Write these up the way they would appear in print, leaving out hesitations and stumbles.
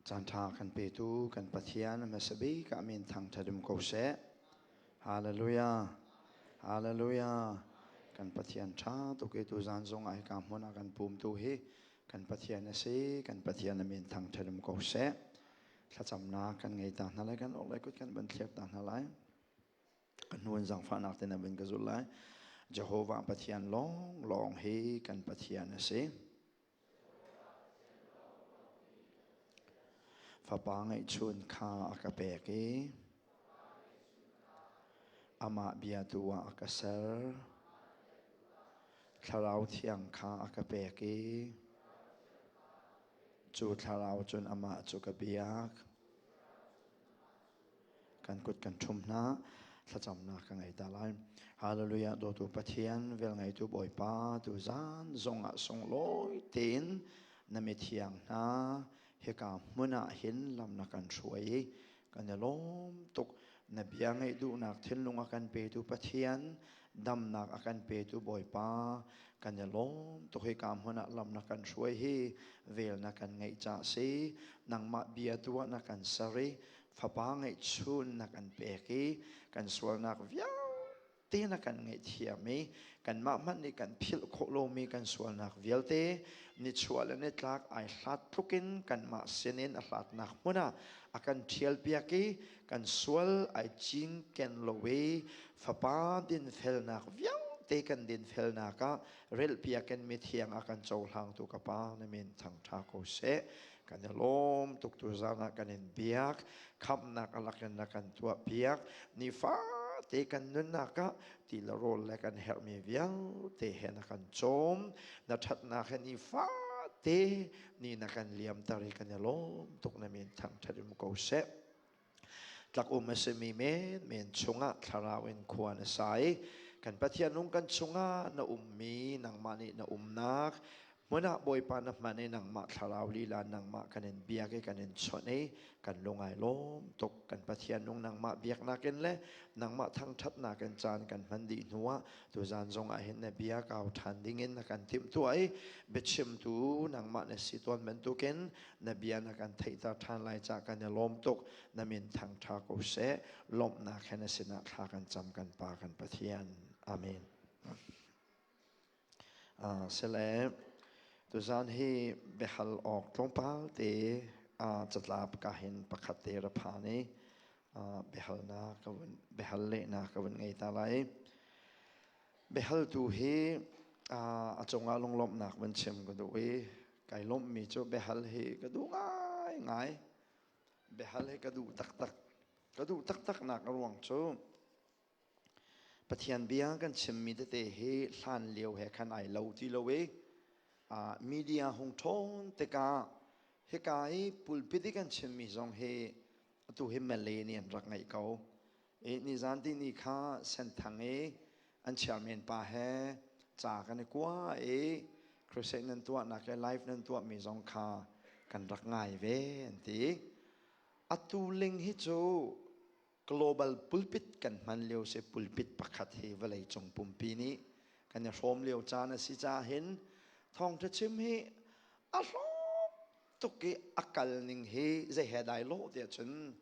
Caanṭha kan petu kan Pathian hmasa bik ah min thangṭhat um ko seh. Hallelujah. Hallelujah. Kan Pathian ṭha tuk i tuzaan zong ah hika hmun ah kan pumtu hi kan Pathian a si. Kan Pathian a min thangṭhat um ko seh. Thlacamnak kan ngei ta hna lai, kan orhlei kut kan van thliak ta hna lai. Ka hnu in zaangfahnak te na van ka zulh lai. Jehovah Pathian lawnglawng hi kan Pathian a si. Fapa ngeihchun kha a ka pek i amah biatu ah a ka ser. Thlarau Thiang kha a ka pek i cu thlarau cun amah cu ka biak. Kan kut kan ṭhum hna. Thlacamnak ka ngei ta lai. Hallelujah. Dawtu Pathian, velngeitu Bawipa, tuzan zongah sunglawi tein na mithiang hna hika hmun ah hin lam na kan hruai i kan i lawm tuk. Na bia ngaih duhnak thinlung a kan petu Pathian, damnak a kan petu Bawipa, kan i lawm tuk. Hika hmun ah lam na kan hruai hi vel na kan ngeih ca si. Nangmah bia tu ah na kan ser i fapa ngeihchun na kan pek i kan sualnak vialte na kan ngaihthiam i kanmah hmanh nih kan philh khawh lomi kan sualnak vialte nichuah le nitlak ai hlat tlukin kanmah sinin a hlatnak hmun ah a kan ṭhialpiak i kan sual ai cinken lo i fapa dinfelnak vialte kan dinfelnak ah relpiak in mithiang a kan cohlangtu ka pa na min thangṭha ko seh. Kan i lawm tuk. Tuzaan ah kan in biak, khamhnak a lakin na kan tuah piak. Nifate kan nunnak ah ti le rawl le kan herhmi vialte he na kan cawm. Na ṭhatnak he nifate ni na kan liamter i kan i lawm tuk. Na min thangṭhat um ko seh. Tlak um a simi menmen chungah thlarau in khua na sa i kan Pathian nung kan chungah na ummi nangmah nih na umnak hmun ah Bawipa na hman i nangmah thlarau lila nangmah kan in biak i kan in chawnh i kan lung ai lawm tuk. Kan Pathian nung nangmah biaknak in le nangmah thangṭhatnak in caan kan hman dih hnuah tuzaan zong ah hin na bia kau ṭhan dingin na kan timhtuah i biachimtu nangmah na si tawn bantukin na bia na kan theihter ṭhan lai cah kan i lawm tuk. Na min thangṭha ko seh. Lawmhnak he na sinah thla kan cam, kan Pa kan Pathian. Amen. Sile tuzan hi biahal awk tlawmpal te catlap ka hin pakhat te ra phan i biahalnak ka vun biahal lehnak ka vun ngei ta lai. Biahaltu hi a cungah lunglawmhnak vun chim ka duh i kai lawmhmi cu biahal hi ka duh ngaingai. Biahal hi ka duh taktak. Ka duh taktak nak a ruang cu Pathian bia kan chimmi tete hi hlan lio he khan ai lo ti lo i media hung ṭhawn tikah hika i pulpit i kan chimmi zong hi atu hi Malay nih an rak ngeih ko. I nizan ti ni kha Senthang i an chairman pa he ca kan i kua i crusade nan tuahnak le live nan tuahmi zong kha kan rak ngai ve an ti. Atu ling hi cu global pulpit kan hman lio si. Pulpit pakhat hi vawlei cung pumpi nih kan i hrawm lio caan a si caah hin thawngṭha chim hi a hlawk tuk i a kal ning hi zei he dai lawh tiah cun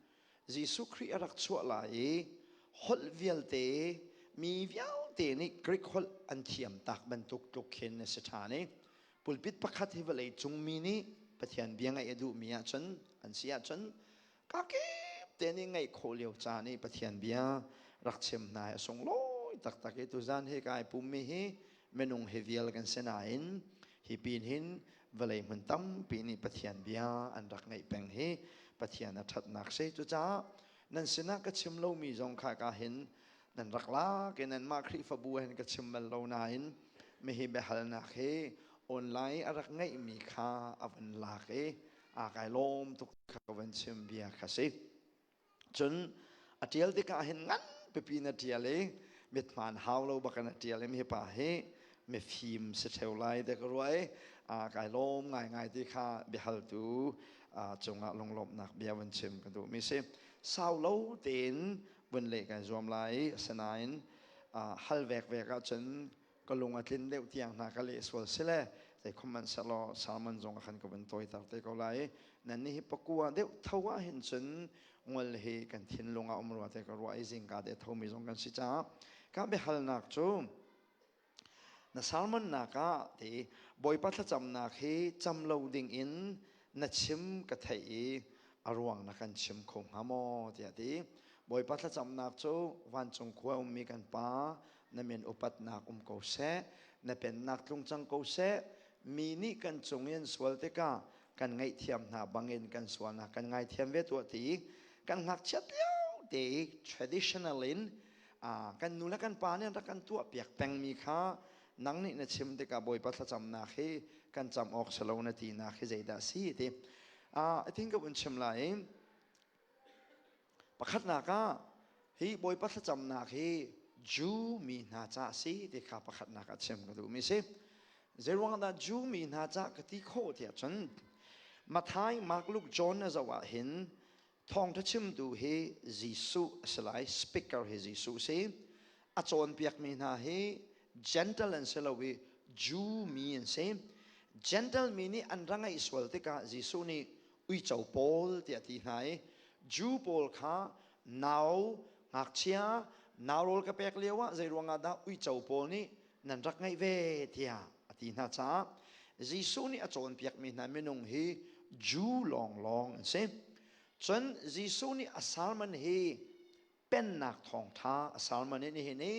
Jesuh Khrih a rak chuah lai i holh vialte mi vialte nih Greek holh an thiam tak bantuk tluk khin a si ṭhan i pulpit pakhat hi vawlei cung mi nih Pathian bia ngaih a duhmi ahcun an si ahcun kakip te nih ngaih khawh lio caan i Pathian bia rak chim hna hi a sunglawi taktak i tuzan hi kai pummi hi minung hi vial kan si nain hi pin hin vawlei hmun tampi nih Pathian bia an rak ngaih peng hi Pathian a ṭhatnak si. Cucaah nan sinah ka chim lomi zong kha ka hin nan rak lak i nanmah Khrihfabu hin ka chim bal lo nain mihi biahalnak hi online a rak ngeihmi kha a van lak i aa kai lawm tuk kha ka van chim bia kha si. Cun a ṭial tikah hin ngan pipi na ṭial i mithmaan hau lo bak in a ṭial i mi pa hi mifim si ṭheo lai te ka ruah i kai lawm ngaingai ti kha biahaltu cungah lunglawmhnak bia van chim ka duhmi si. Sau lo tein vun leh kai zuam lai. Asinain hal vekvek ahcun ka lung a tlin deuh tiang hna ka leh sual si le. Zei khom man selaw sermon zong khan ka vun tawiter te ko lai. Nan nih hi pakua deuh tho ah hin cun ngol hi kan thinlung ah um rua te ka ruah i zingka te thomi zong kan si caah ka biahalnak cu na sermon nak ah ti Bawipa thlacamnak hi cam lo ding in na chim ka theih i a ruang na kan chim kho hnga maw tiah ti. Bawipa thlacamnak cu vancung khua ummi kan pa na min upatnak um ko seh, na pennak tlung cang ko seh, mi nih kan cung i an sual tikah kan ngaihthiam hna bangin kan sualnak kan ngaithiam ve tuah ti kan ngakchiat lio te i traditional in kan nu le kan pa nih an rak kan tuah piak pengmi kha nang nih na chim tikah Bawipa thlacamnak hi kan cam awk si lo na tinak hi zeidah si ti. I think ka vun chim lai. Pakhatnak ah hi Bawipa thlacamnak hi Jew mi hna ca a si ti kha pakhatnak ah chim ka duhmi si. Zeiruang dah Jew mi hna ca ka ti khawh tiah cun Matthai, Mark, Luke, John na zoh ah hin thawngṭha chimtu hi Jesuh a si lai, speaker hi Jesuh si. A cawnpiakmi hna hi Gentle an si lo i Jew mi an si. Gentle mi nih an ra ngaih sual tikah Jesuh nih uico pawl tiah a ti hna i Jew pawl kha nau ngakchia nau rawl ka pek lio ah zei ruangah dah uico pawl nih nan rak ngaih ve tiah a ti hna caah Jesuh nih a cawnpiakmi hna minung hi Jew lawnglawng an si. Cun Jesuh nih a sermon hi pennak thawngtha a sermon in nihin i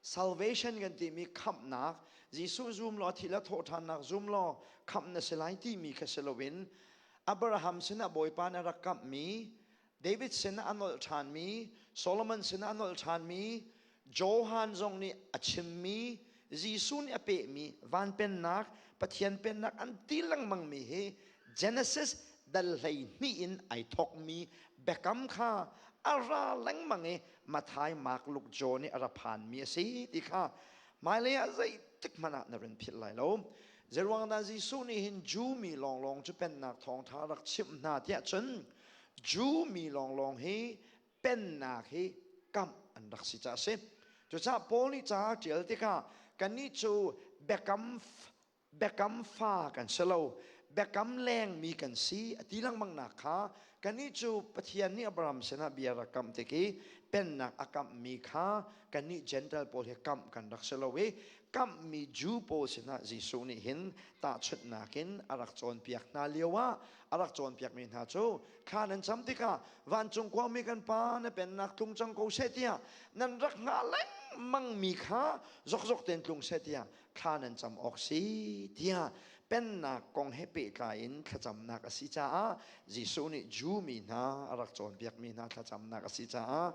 salvation kan timi khamhnak Jesuh zum law thi la thawhṭhannak zum law khamh na si lai timi kha si loin Abraham sinah Bawipa nih a rak kamhmi David sinah a nolh ṭhanmi Solomon sinah a nolh ṭhanmi Johan zong nih a chimmi Jesuh nih a pehmi van pennak Pathian pennak an ti lengmangmi hi Genesis dal 12 in ai thawkmi biakam kha a ra lengmang i Matthai, Mark, Luke, John nih a ra phanmi a si ti kha hmailei ah zeitik hmanh ah na run philh lai lo. Zeiruang dah Jesuh nih hin Jew mi lawnglawng cu pennak thawngṭha rak chimh hna tiah cun Jew mi lawnglawng hi pennak hi kamh an rak si caah a si. Cucaah Paul nih ca a ṭial tikah kannih cu biakam biakam fa kan si lo biakam lengmi kan si a ti lengmang nak kha kannih cu Pathian nih Abraham sinah bia rak kamh tik i pennak a kamhmi kha kannih Gentile pawl hi kamh kan rak si lo i kamhmi Jew pawl sinah Jesuh nih hin tahchunhnak in a rak cawnpiak hna lio ah a rak cawnpiakmi hna cu thla nan cam tikah vancung khuami kan pa na pennak tlung cang ko seh tiah nan rak hngah lengmangmi kha zokzok tein tlung seh tiah thla nan cam awk si tiah pennak kong he pehtlai in thlacamnak a si caah Jesuh nih Jew mi hna a rak cawnpiakmi hna thlacamnak a si caah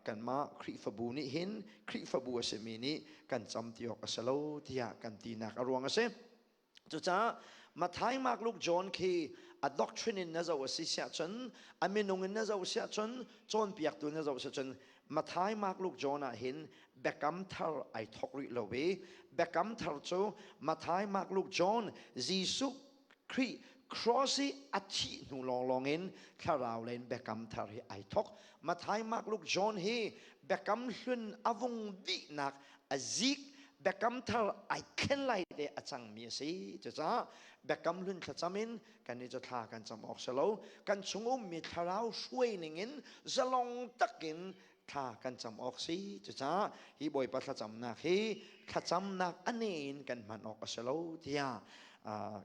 kanmah Khrihfabu nih hin Khrihfabu a simi nih kan cam ti awk a si lo tiah kan tinak a ruang a si. Cucaah Matthai, Mark, Luke, John khi a doctrine in na zoh a si siah cun a minung in na zoh siah cun cawnpiaktu na zoh siah cun Matthai, Mark, Luke, John ah hin biakam thar ai thok rih lo i biakam thar cu Matthai, Mark, Luke, John Jesuh Khrih cross i a thih hnu lawnglawng in thlarau lei in biakam thar hi ai thok. Matthai, Mark, Luke, John hi biakam hlun a vung dihnak a zik biakam thar ai thlen lai te a cangmi a si. Cucaah biakam hlun thlacam in kan i cu thla kan cam awk si lo. Kan chung ummi thlarau hruai ning in zalong takin thla kan cam awk si. Cucaah hi Bawipa thlacamnak hi thlacamnak a ne in kan hman awk a si lo tiah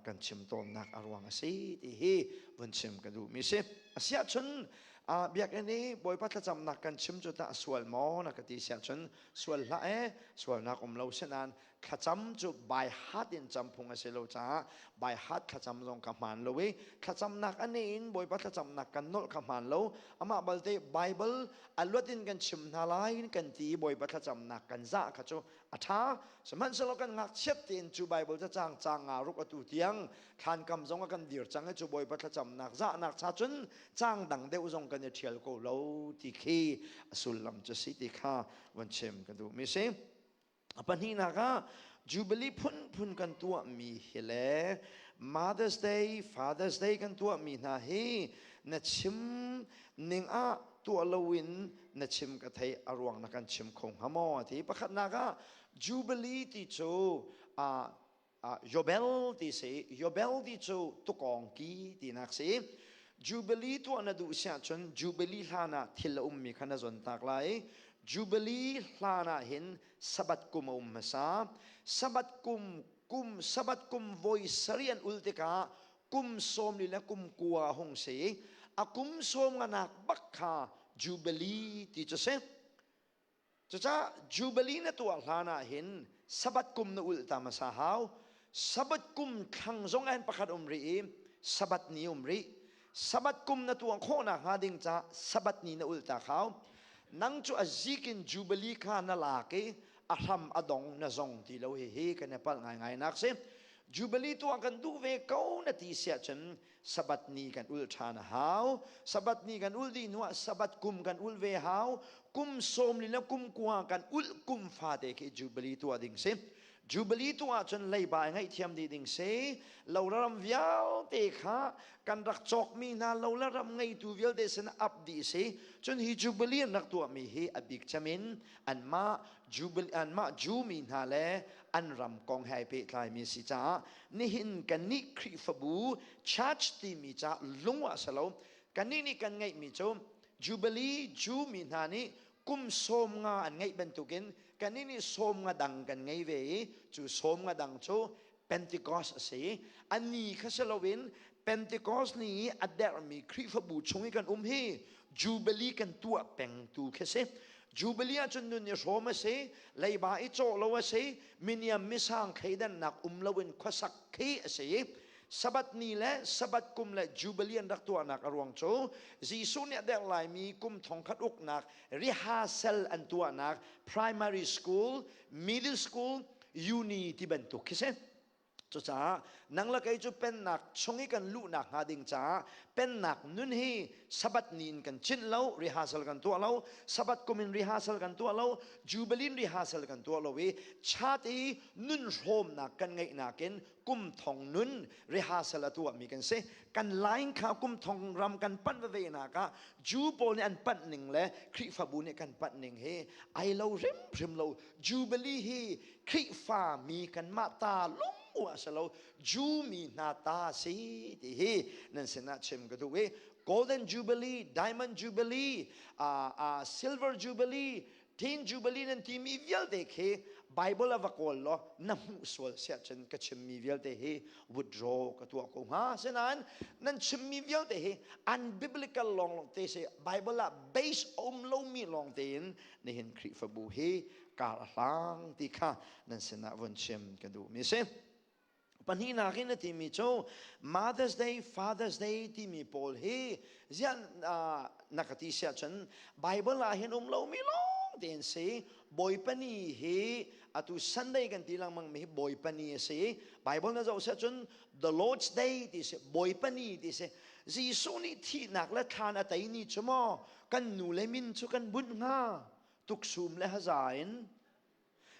kan chim tawnnak a ruang a si ti hi vun chim ka duhmi si. Asiahcun biakinn i Bawipa thlacamnak kan chim cu tah sual maw na ka ti siahcun sual hlah e sualnak um lo sinain thlacam cu by heart in cam phung a si lo caah by heart thlacam zong ka hmaan lo i thlacamnak a ne in Bawipa thlacamnak kan nolh ka hmaan lo. Amah balte Bible a luat in kan chim hna lai in kan ti i Bawipa thlacamnak kan zah kha cu a ṭha. Sihmanhsehlaw kan ngakchiat tein cu Bible cacang caang nga ruk atu tiang thlankam zong a kan dir cang i cu Bawipa thlacamnak zahnak cha cun caang dang deuh zong kan i ṭhial ko lo ti khi a sullam cu si ti kha von chim ka duhmi si. A pahnihnak ah Jubilee phunphun kan tuahmi hi le Mother's Day, Father's Day kan tuahmi hna hi na chim ning ah tuah loin na chim ka thei a ruang na kan chim kho hnga maw ti. Pakhatnak ah Jubilee ti cu. Yobel ti si. Yobel ti cu tukawng ki tinak si. Jubilee tuah na duh siah cun Jubilee hlan ah thil a ummi kha na zon tak lai. Jubilee hlan ah hin Sabbath kum a um hmasa. Sabbath kum kum Sabbath kum voi sarih an ul tikah kum 40 le kum 9 hung si. A kum sawm nganak bak kha Jubilee ti cu si. Cucaah Jubilee na tuah hlan ah hin Sabbath kum na ulh ta hmasa hau. Sabbath kum thlang zong ah hin pakhat um rih i Sabbath ni um rih. Sabbath kum na tuah khawh nakhnga ding caah Sabbath ni na ulh ta hau. Nang cu a zik in Jubilee kha na lak i a hram a dong na zong ti lo. Hihi kan i palh ngaingai nak si. Jubilee tuah kan duh ve ko na ti siah cun Sabbath ni kan ulh ṭhan a hau. Sabbath ni kan ulh dih hnuah Sabbath kum kan ulh ve hau. Kum 40 le kum 9 kan ulh kum fate khi Jubilee tuah ding si. Jubilee tuah ahcun leiba i ngaihthiam dih ding si. Lo le ram vialte kha kan rak cawkmi hna lo le ram ngeitu vialte sin ap dih si. Cun hi Jubilee an rak tuahmi hi a bik cem in anmah Jubilee anmah Jew mi hna le an ram kong he ai pehtlaimi si caah nihin kannih Khrihfabu church timi ca lung ah si lo. Kannih nih kan ngeihmi cu Jubilee Jew mi hna nih kum 50 an ngeih bantukin kannih nih 50 dang kan ngei ve i cu 50 dang cu Pentecost a si. A ni kha si loin Pentecost ni i a dermi Khrihfabu chung i kan um hi Jubilee kan tuah peng tu khi si. Jubilee ahcun nun i hrawm a si, leiba i cawh lo a si, miniam misang thleidannak um loin khuasak khi a si. Sabbath ni le Sabbath kum le Jubilee an rak tuahnak a ruang cu Jesuh nih a derh laimi kum 1000 uknak rehearsal an tuahnak primary school, middle school, uni ti bantuk khi si. Cucaah nang le kei cu pennak chung i kan luhnak hnga ding caah pennak nun hi Sabbath ni in kan chinh lo, rehearsal kan tuah lo, Sabbath kum in rehearsal kan tuah lo, Jubilee in rehearsal kan tuah lo i chat i nun hrawmnak kan ngeihnak in kum thong nun rehearsal a tuahmi kan si. Kan line kha kum thong ram kan panh veve nak ah Jew pawl nih an panh ning le Khrihfabu nih kan panh ning hi ai lo hrimhrim lo. Jubilee hi Khrihfa mi kanmah ta lung a si lo, Jew mi hna ta si ti hi nan sinah chim ka duh i Golden Jubilee, Diamond Jubilee, Silver Jubilee, Teen Jubilee nan timi vialte khi Bible a va kawl law na hmuh sual siah cun ka chimmi vialte hi withdraw ka tuah ko hnga. Asinain nan chimmi vialte hi unbiblical lawng te si, Bible ah base a um lomi lawng tein nihin Khrihfabu hi kar a hlang ti kha nan sinah vun chim ka duhmi si. Pahnihnak in a timi cu Mother's Day, Father's Day timi pawl hi ziah na ka ti siah cun Bible ah hin um lomi lawng tein si. Bawipa ni hi atu Sunday kan ti lengmang mi hi Bawipa ni a si. Bible na zoh siah cun the Lord's Day ti si, Bawipa ni ti si. Jesuh nih thihnak le thlan a tei ni cu maw kan nu le min cu kan bunh hnga tuksum le haza in.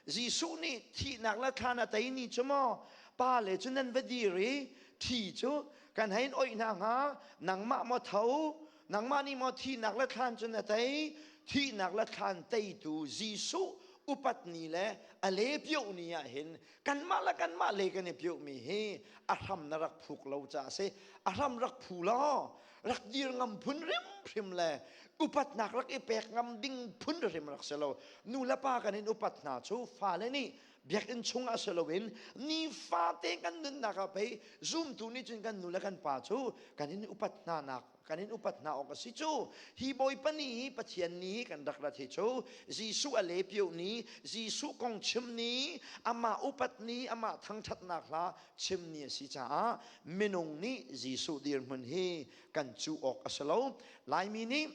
Jesuh nih thihnak le thlan a tei ni cu maw pa le cu nan va dir i thi cu kan hein oih hna hnga? Nangmah maw tho, nangmah nih maw thihnak le thlan cu na tei? Thihnak le thlan teitu Jesuh upat ni le a le pioh ni ah hin kanmah le kanmah le kan i piohmi hi a hram na rak phuk lo caah a si. A hram rak phu law rak dir ngam phun hrimhrim le upatnak rak i pek ngam ding phun hrim rak si lo. Nu le pa kan in upat hna cu fale nih biakinn chung ah si loin nifate kan nunnak ah pei zumtu nih cun kan nu le kan pa cu kan in upat hna nak, kan in upat hna awk a si cu. Hi Bawipa ni hi, Pathian ni kan rak rat hi cu Jesuh a lepioh ni, Jesuh kong chim ni, amah upat ni, amah thangthatnak hla chim ni a si caah minung nih Jesuh dirhmun hi kan cuh awk a si lo. Laimi nih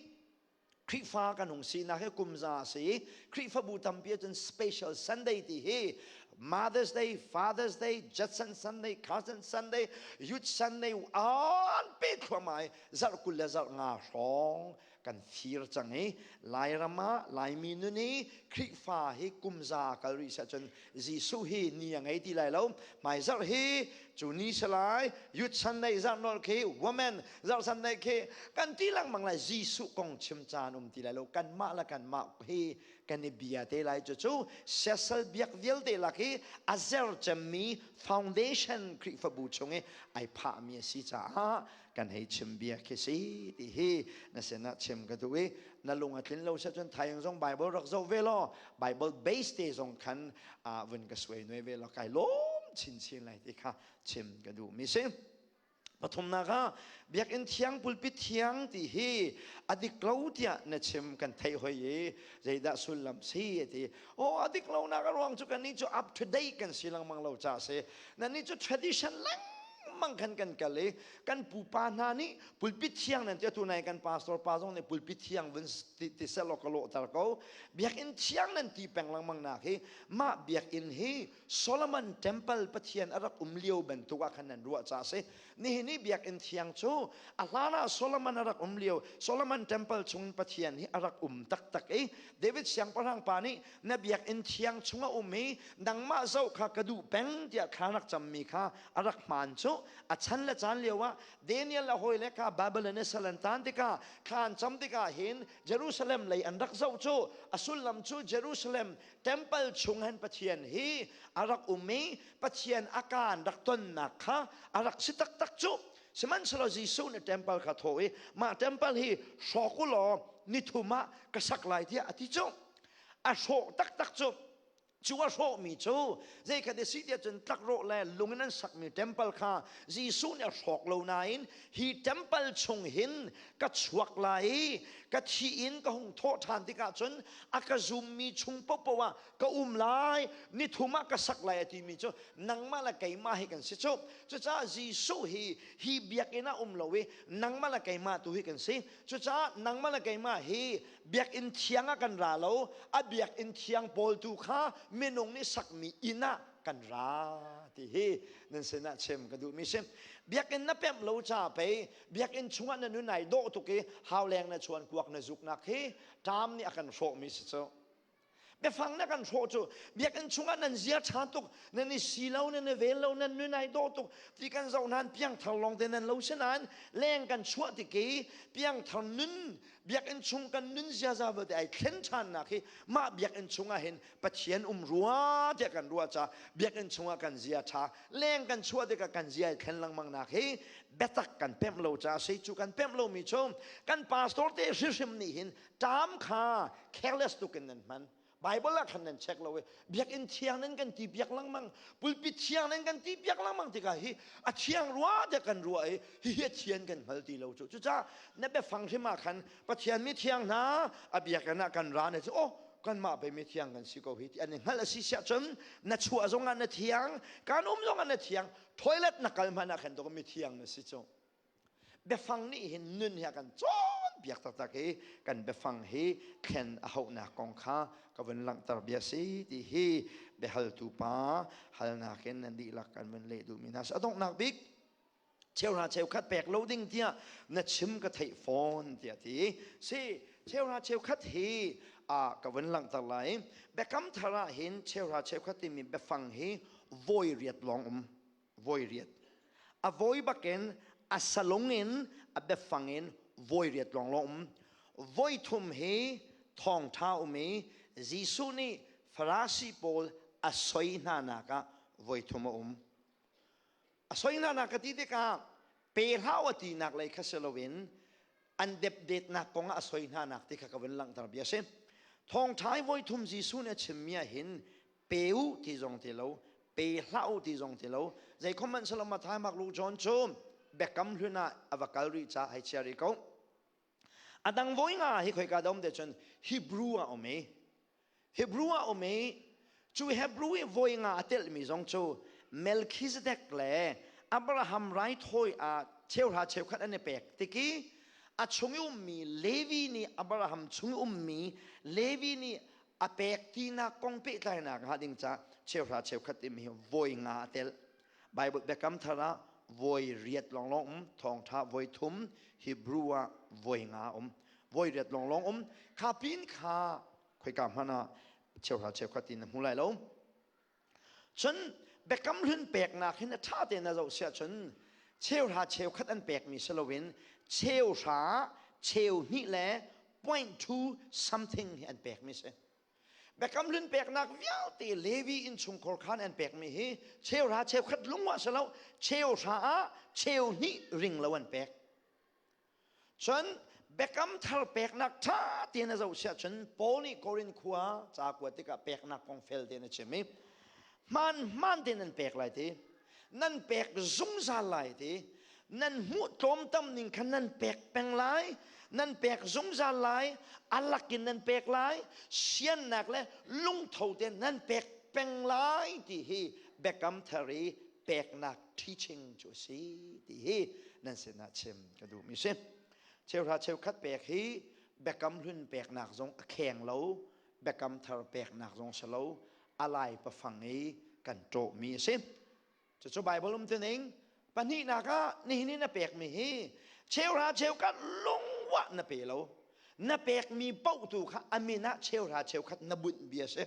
Khrihfa kan hung sinak hi kum za a si. Khrihfabu tampi ahcun special Sunday ti hi Mother's Day, Father's Day, Judson Sunday, Cousin Sunday, Youth Sunday an pe thluahmah i zarh 25 hrawng. kan fir cang i Lairam ah Laimi nun i Khrihfa hi kumza kal rih seh cun Jesuh hi ni a ngei ti lai lo. Hmaizarh hi cu ni si lai, Youth Sunday zarh nolh khi, Women zarh Sunday khi kan ti lengmang lai. Jesuh kong chim caan um ti lai lo. Kanmah le kanmah hi kan i bia te lai. Cucu siasal biak vialte lak i a zer cemmi foundation Khrihfabu chung i ai phahmi a si caah kan hei chim bia khi si ti hi na sinah chim ka duh i na lung a tlin lo seh cun thaing zong Bible rak zoh ve law Bible base te zong khan vun ka suai nuai ve law kai lawm chinchin lai ti kha chim ka duh mi si. Pathumnak ah biakinn thiang pulpit thiang ti hi a dik lo tiah na chim kan theih hoi i zeidah sullam si ti o a dik lo nak a ruang cu kan nih cu up to date kan si lengmang lo ca si nan nih cu tradition lengmang khan kan kal i kan pupa hna nih pulpit thiang nan ti atu nai kan pastor pa zong nih pulpit thiang vun ti selaw ka lawhter ko. Biakinn thiang nan ti peng lengmang nak hi mah biakinn hi Solomon temple Pathian a rak um lio bantuk ah khan nan ruah ca si. Nihin i biakinn thiang cu a hlan ah Solomon a rak um lio Solomon temple chung Pathian hi a rak um taktak i David siangpahrang pa nih na biakinn thiang chung a um i nangmah zoh kha ka duh peng tiah thla rak cammi kha a rak hmaan cu. A chan le caan lio ah Daniel a hawile kha Babylon i sal an taan tikah thla an cam tikah hin Jerusalem lei an rak zoh cu a sullam cu Jerusalem temple chung hin Pathian hi a rak um i Pathian a kaan rak tonnak kha a rak si taktak cu. Sihmanhsehlaw Jesuh nih temple kha thawh i mah temple hi hrawk u law nithum ah ka sak lai tiah a ti cu. A hrawh taktak cu. Cu a hrawhmi cu zeikhat a si tiah cun tlakrawh le lung in an sakmi temple kha Jesuh nih a hrawk lo nain hi temple chung hin ka chuak lai i ka thi in ka hung thawh ṭhan tikah cun a ka zummi chung paohpaoh ah ka um lai, nithum ah ka sak lai a timi cu nangmah le keimah hi kan si cu. Cucaah Jesuh hi hi biakinn ah um lo i nangmah le keimah tu hi kan si. Cucaah nangmah le keimah hi biakinn thiang ah kan ra lo, a biakinn thiang pawl tu kha minung nih sakmi inn ah kan ra ti hi nan sinah chim ka duhmi si. Biakinn na pemh lo ca pei biakinn chungah na nun ai dawh tuk i hauleng na chuan kuak na zuknak hi ṭam nih a kan hrawhmi si cu. Biafang na kan hrawh cu biakinn chungah nan zia ṭha tuk, nan i si lo, nan i vel lo, nan nun ai dawh tuk ti kan zoh nain piangthar lawng te nan lo si nain leng kan chuah tik i piangthar nun biakinn chung kan nun ziaza vialte ai thlen ṭhannak hi mah biakinn chungah hin Pathian um rua tiah kan ruah ca biakinn chungah kan zia ṭha leng kan chuah tikah kan zia ai thlen lengmang nak hi biatak kan pemh lo ca si. Cu kan pemh lomi cu kan pastor te hrimhrim nih hin ṭam kha careless tuk in nan hman. Bible ah khan nan check lo i biakinn thiang nan kan ti piak lengmang, pulpit thiang nan kan ti piak lengmang tikah hi a thiang rua tiah kan ruah i hihi a thian kan hngal ti lo cu. Cucaah na biafang hrim ah khan Pathian mi thiang hna a biakinn ah kan ra na cu oh kanmah pei mi thiang kan si ko hi ti an i hngalh a si siah cun na chuah zong ah na thiang, kan um zong ah na thiang, toilet na kal hmanh ah khan to mi thiang na si cu. Biafang nih hin nun hi a kan cawnpiak taktak i kan biafang hi thlen a hauhnak kong kha ka vun langhter bia si ti hi biahaltu pa halnak in nan dihlak kan vun leh duhmi hna. A donghnak bik cheuhra cheukhat pek lo ding tiah na chim ka theih fawn tiah ti si. Cheuhra cheukhat hi a ka vun langhter lai. Biakam thar ah hin cheuhra cheukhat timi biafang hi voi riat lawng um, voi riat. A voi bakin a salung in a biafang in voi riat lawng lawng um. Voi thum hi thawngṭha um i Jesuh nih Farasi pawl a soi hna nak ah voi thum a um. A soi hna nak ka ti tikah pe hlah a tinak lei kha si loin an depdetnak kong ah a soi hna nak ti kha ka vun langhter bia si. Thawngṭha i voi thum Jesuh nih a chimmi ah hin pe u ti zong ti lo, pe hlah u ti zong ti lo. Zei khom hmanh selaw Matthai, Mark, Luke, John cu biakam hlun ah a va kal rih ca hei chia rih ko. A dang voi nga hi khoika da um te cun Hebrew ah um i Hebrew ah um i cu Hebrew i voi nga a telhmi zong cu Melchizedek le Abraham raithawi ah cheuhra cheukhat an i pek tik i a chung i ummi Levi nih Abraham chung i ummi Levi nih a pek tinak kong pehtlainak hnga ding ca cheuhra cheukhat timi hi voi nga a tel. Bible Biakam Thar ah voi riat lawnglawng um, thawngtha voi thum, Hebrew ah voi nga um. Voi riat lawnglawng um. Kha pin kha khoika hmanh ah cheuhra cheukhat ti na hmu lai lo. Cun biakam hlun peknak hin a ṭha tein na zoh siah cun cheuhra cheukhat an pekmi si loin cheuhra cheu hnih le 0.2 something hi an pekmi si. Biakam hlun peknak vialte Levi innchungkhar khan an pekmi hi cheuhra cheukhat lungah si lo cheuhra ah cheu hnih ring lo an pek. Cun biakam thar peknak ṭha tein a zoh siah cun Paul nih Korin khua ca kuat tikah peknak kong fel tein a chim i hmaan hmaan tein nan pek lai ti, nan pek zungzal lai ti, nan hmuh tlawmtam ning khan nan pek peng lai, nan pek zungzal lai, a lakin nan pek lai, siannak le lungtho tein nan pek peng lai ti hi biakam thar i peknak teaching cu a si ti hi nan sinah chim ka duhmi si. Cheuhra cheukhat pek hi biakam hlun peknak zong a kheng lo, biakam thar peknak zong si lo, a lai pafang i kan ṭawhmi a si. Cucu Bible um tining pahnihnak ah nihin i na pekmi hi cheuhra cheukhat lungwah na pe lo. Na pekmi paoh tu kha a min ah cheuhra cheukhat na bunh bia si.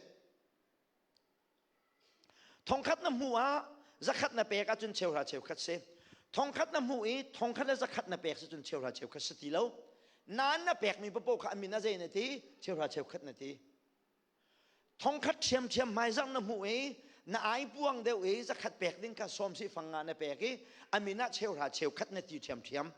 Thongkhat na hmuh ah zakhat na pek ahcun cheuhra cheukhat si. Thongkhat na hmuh i thongkhat le zakhat na pek si cun cheuhra cheukhat si ti lo. Nain na pekmi paoh kha a min a zei na ti? Cheuhra cheukhat na ti. Thongkhat ṭhiamṭhiam hmaizarh na hmuh i na ai puang deuh i zakhat pek ding kha sawm si fang nga na pek i a min ah cheuhra cheukhat na ti ṭhiamṭhiam.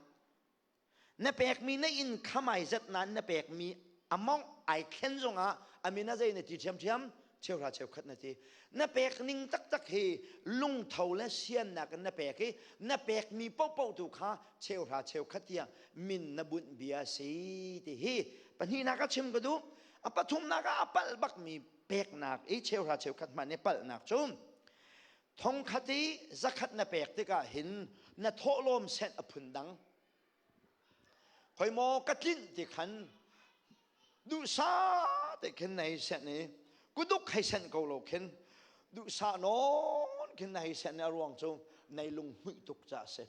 Na pekmi na inn khamai zet nain na pekmi amount ai thlen zongah a min a zei na ti ṭhiamṭhiam cheuhra cheukhat na ti. Na pek ning taktak hi lungtho le siannak in na pek i na pekmi paohpaoh tu kha cheuhra cheukhat tiah min na bunh bia si ti hi pahnihnak ah chim ka duh. A pathumnak ah a palh bakmi peknak i cheuhra cheukhat hmanh i palhnak cu Thongkhat i zakhat na pek tikah hin na thawhlawm senh a phun dang. Khoi maw ka tlinh ti khan duhsah te khin na hei senh i kuduk hei senh ko lo khin duhsah nawn khin na hei senh i a ruang cu nei lunghmuih tuk ca a si.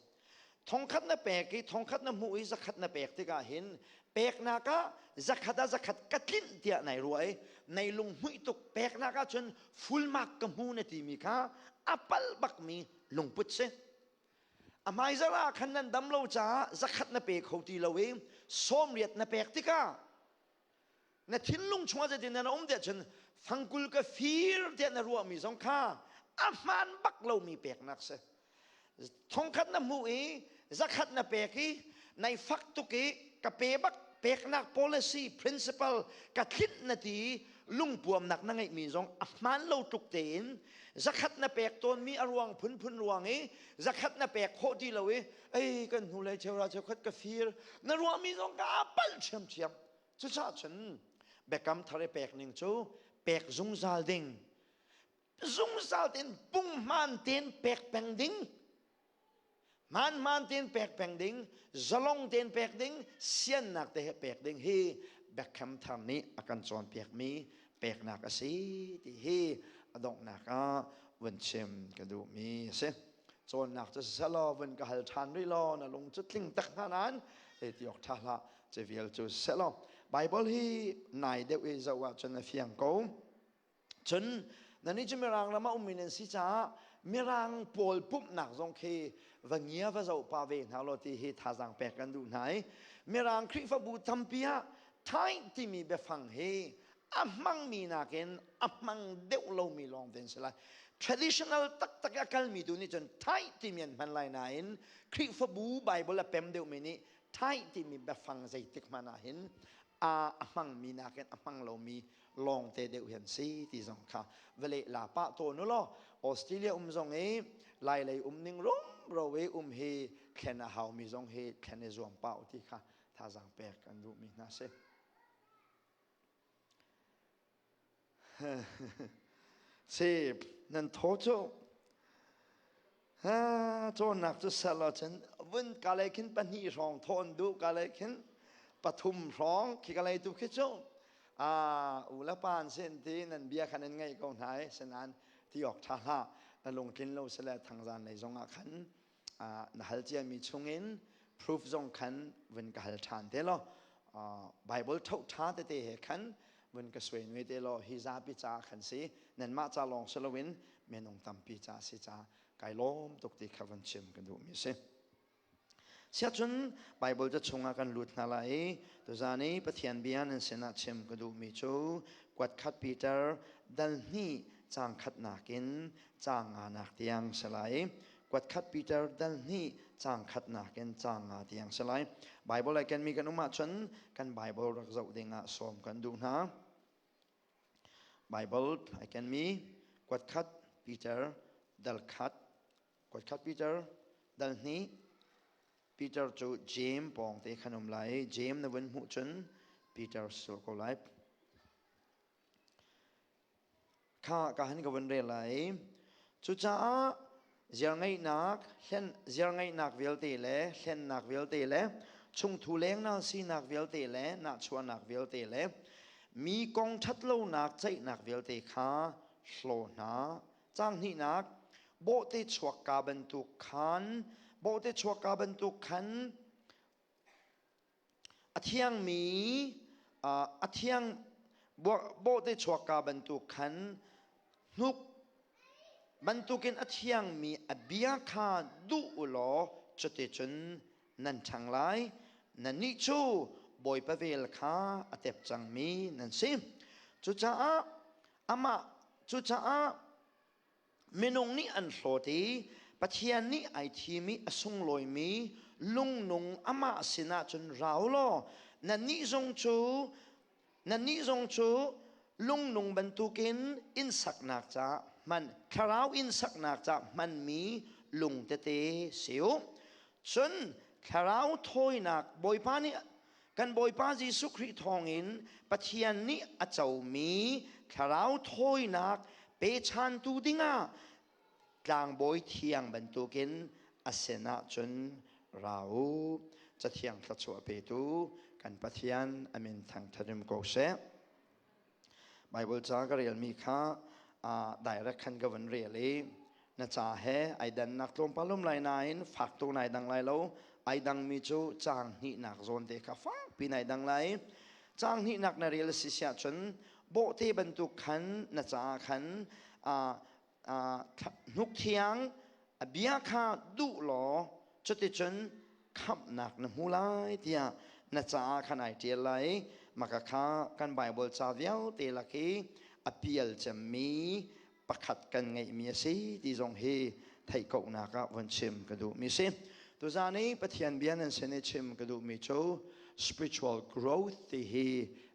Thongkhat na pek i thongkhat na hmuh i zakhat na pek tikah hin peknak ah zakhat ah zakhat ka tlinh tiah nai ruah i nei lunghmuih tuk peknak ah cun full mark ka hmu na timi kha a pal bakmi lungput si. A hmaizarh ah khan nan dam lo caah zakhat na pe kho ti lo i 80 na pek tikah na thinlung chungah zeitin na um tiah cun fangkul ka fir tiah na ruahmi zong kha a hmaan bak lomi peknak si. Thongkhat na hmuh i zakhat na pek i nai fak tuk i ka pe bak peknak policy principle ka thlinh na ti lungpuamnak na ngeihmi zong a hmaan lo tluk tein zakhat na pek tawnmi a ruang phunphun ruang i zakhat na pek khawh ti lo i ei kan hnulei cheura cheukhat ka fir na ruahmi zong ka palh ṭhiamṭhiam. Cucaah cun biakam thar i pek ning cu pek zungzal ding, zungzal tein punghman tein pek peng ding, hmaanhmaan tein pek peng ding, zalong tein pek ding, siannak te he pek ding hi biakam thar nih a kan cawnpiakmi peknak a si ti hi a donghnak ah vun chim ka duhmi a si. Cawnnak cu siseh law vun ka hal ṭhan rih law na lung cu tling tak hna nain zei ti awk ṭha hlah. Cu vial cu siseh Bible hi nai deuh i zoh ahcun a fiang ko. Cun nannih cu Mirang ram ah ummi nan si caah Mirang pawl pumhnak zong khi va ngia va zoh pah ve hna law ti hi thazaang pek kan duh hna i Mirang Khrihfabu tampi ah tithe timi biafang hi a hmangmi nakin a hmang deuh lomi lawng te an si lai. Traditional taktak i a kalmi tu nih cun tithe timi an hman lai nain Khrihfabu Bible a pem deuhmi nih Tithe timi biafang zeitik hmanh ah hin a hmangmi nakin a hmang lomi lawngte deuh hi an si ti zong kha vale la pah tawn u law Australia um zong i Lai lei um ning rumro i um hi thlen a haumi zong hi thlen i zuam pah u ti kha thazaang pek kan duhmi hna si. Si nan thaw cu cawnnak cu sel ahcun vun ka lei khin pahnih hrawng thawn duh ka lei khin pathum hrawng khi ka lei tu khi cu u le pa an sin ti nan bia khan an ngaih ko hna i sinain ti awk ṭha hlah na lungtlin lo sile thangzan lei zong ah khan na hal ciami chungin proof zong khan vun ka hal ṭhan te law. Bible tho tha tete he khan vun ka suai nui te law hi zapi ca khan si nanmah ca lawng si loin minung tampi ca si ca kai lawm tuk ti kha van chim ka duh mi si. Siahcun Bible ca chungah kan lut hna lai i tuzan i Pathian bia nan sinah chim ka duhmi cu kuatkhat Peter dal hnih caang khatnak in caang nganak tiang si lai. Kuatkhat Peter dal hnih caang khatnak in caang nga tiang si lai. Bible ai kenmi kan um ahcun kan Bible rak zoh ding ah sawm kan duh hna. Bible ai kenmi kuatkhat Peter dal khat Kuatkhat Peter dal hnih Peter cu Jeim pawng te khan um lai. Jeim na vun hmuh cun Peter sul ko lai. Kha ka han ka vun rel lai. Cucaah ziarngeihnak hlen ziarngeihnak vialte le hlennak vialte le chungthu lengna sinak vialte le nahchuahnak vialte le mi kong ṭhatlonak ceihnak vialte kha hlaw hna. Caang hnihnak, bawhte chuakka bantuk khan, bawhte chuakka bantuk khan a thiangmi a thiang bawhte chuakka bantuk khan hnuk bantukin a thiangmi a bia kha duh u law cuticun nan ṭhang lai. Nannih cu Bawipa vel kha a tep cangmi nan si. Cucaah Amah cucaah minung nih an hlawt i Pathian nih ai thim i a sunglawimi lungnung amah sinah cun ra u law nannih zong cu nannih zong cu lungnung bantukin inn saknak ca hman thlarau inn saknak ca hmanmi lung tete si u. Cun thlarau thawinak Bawipa nih Kan Bawipa Jesuh Khrih thawngin Pathian nih a comi thlarau thawinak pechantu dingah tlangbawi thiang bantukin a sinah cun ra u. Cathiang thluachuah petu kan Pathian a min thangṭhat um ko seh. Bible ca ka relmi kha direct khan ka van rel i na ca he ai dannak tlawmpal um lai nain fak tuk nai dang lai lo. Ai dangmi cu caang hnihnak zawn te kha fakpi nai dang lai. Caang hnihnak na rel a si siah cun bawhte bantuk khan na caah khan hnuk thiang a bia kha duh law cuticun khamhnak na hmu lai tiah na caah khan ai ṭial lai. Maka kha kan Bible ca vialte lak i a pial cemmi pakhat kan ngeihmi a si ti zong hi theih kohnak ah von chim ka duhmi si. Tuzan i Pathian bia nan sin i chim ka duhmi cu spiritual growth ti hi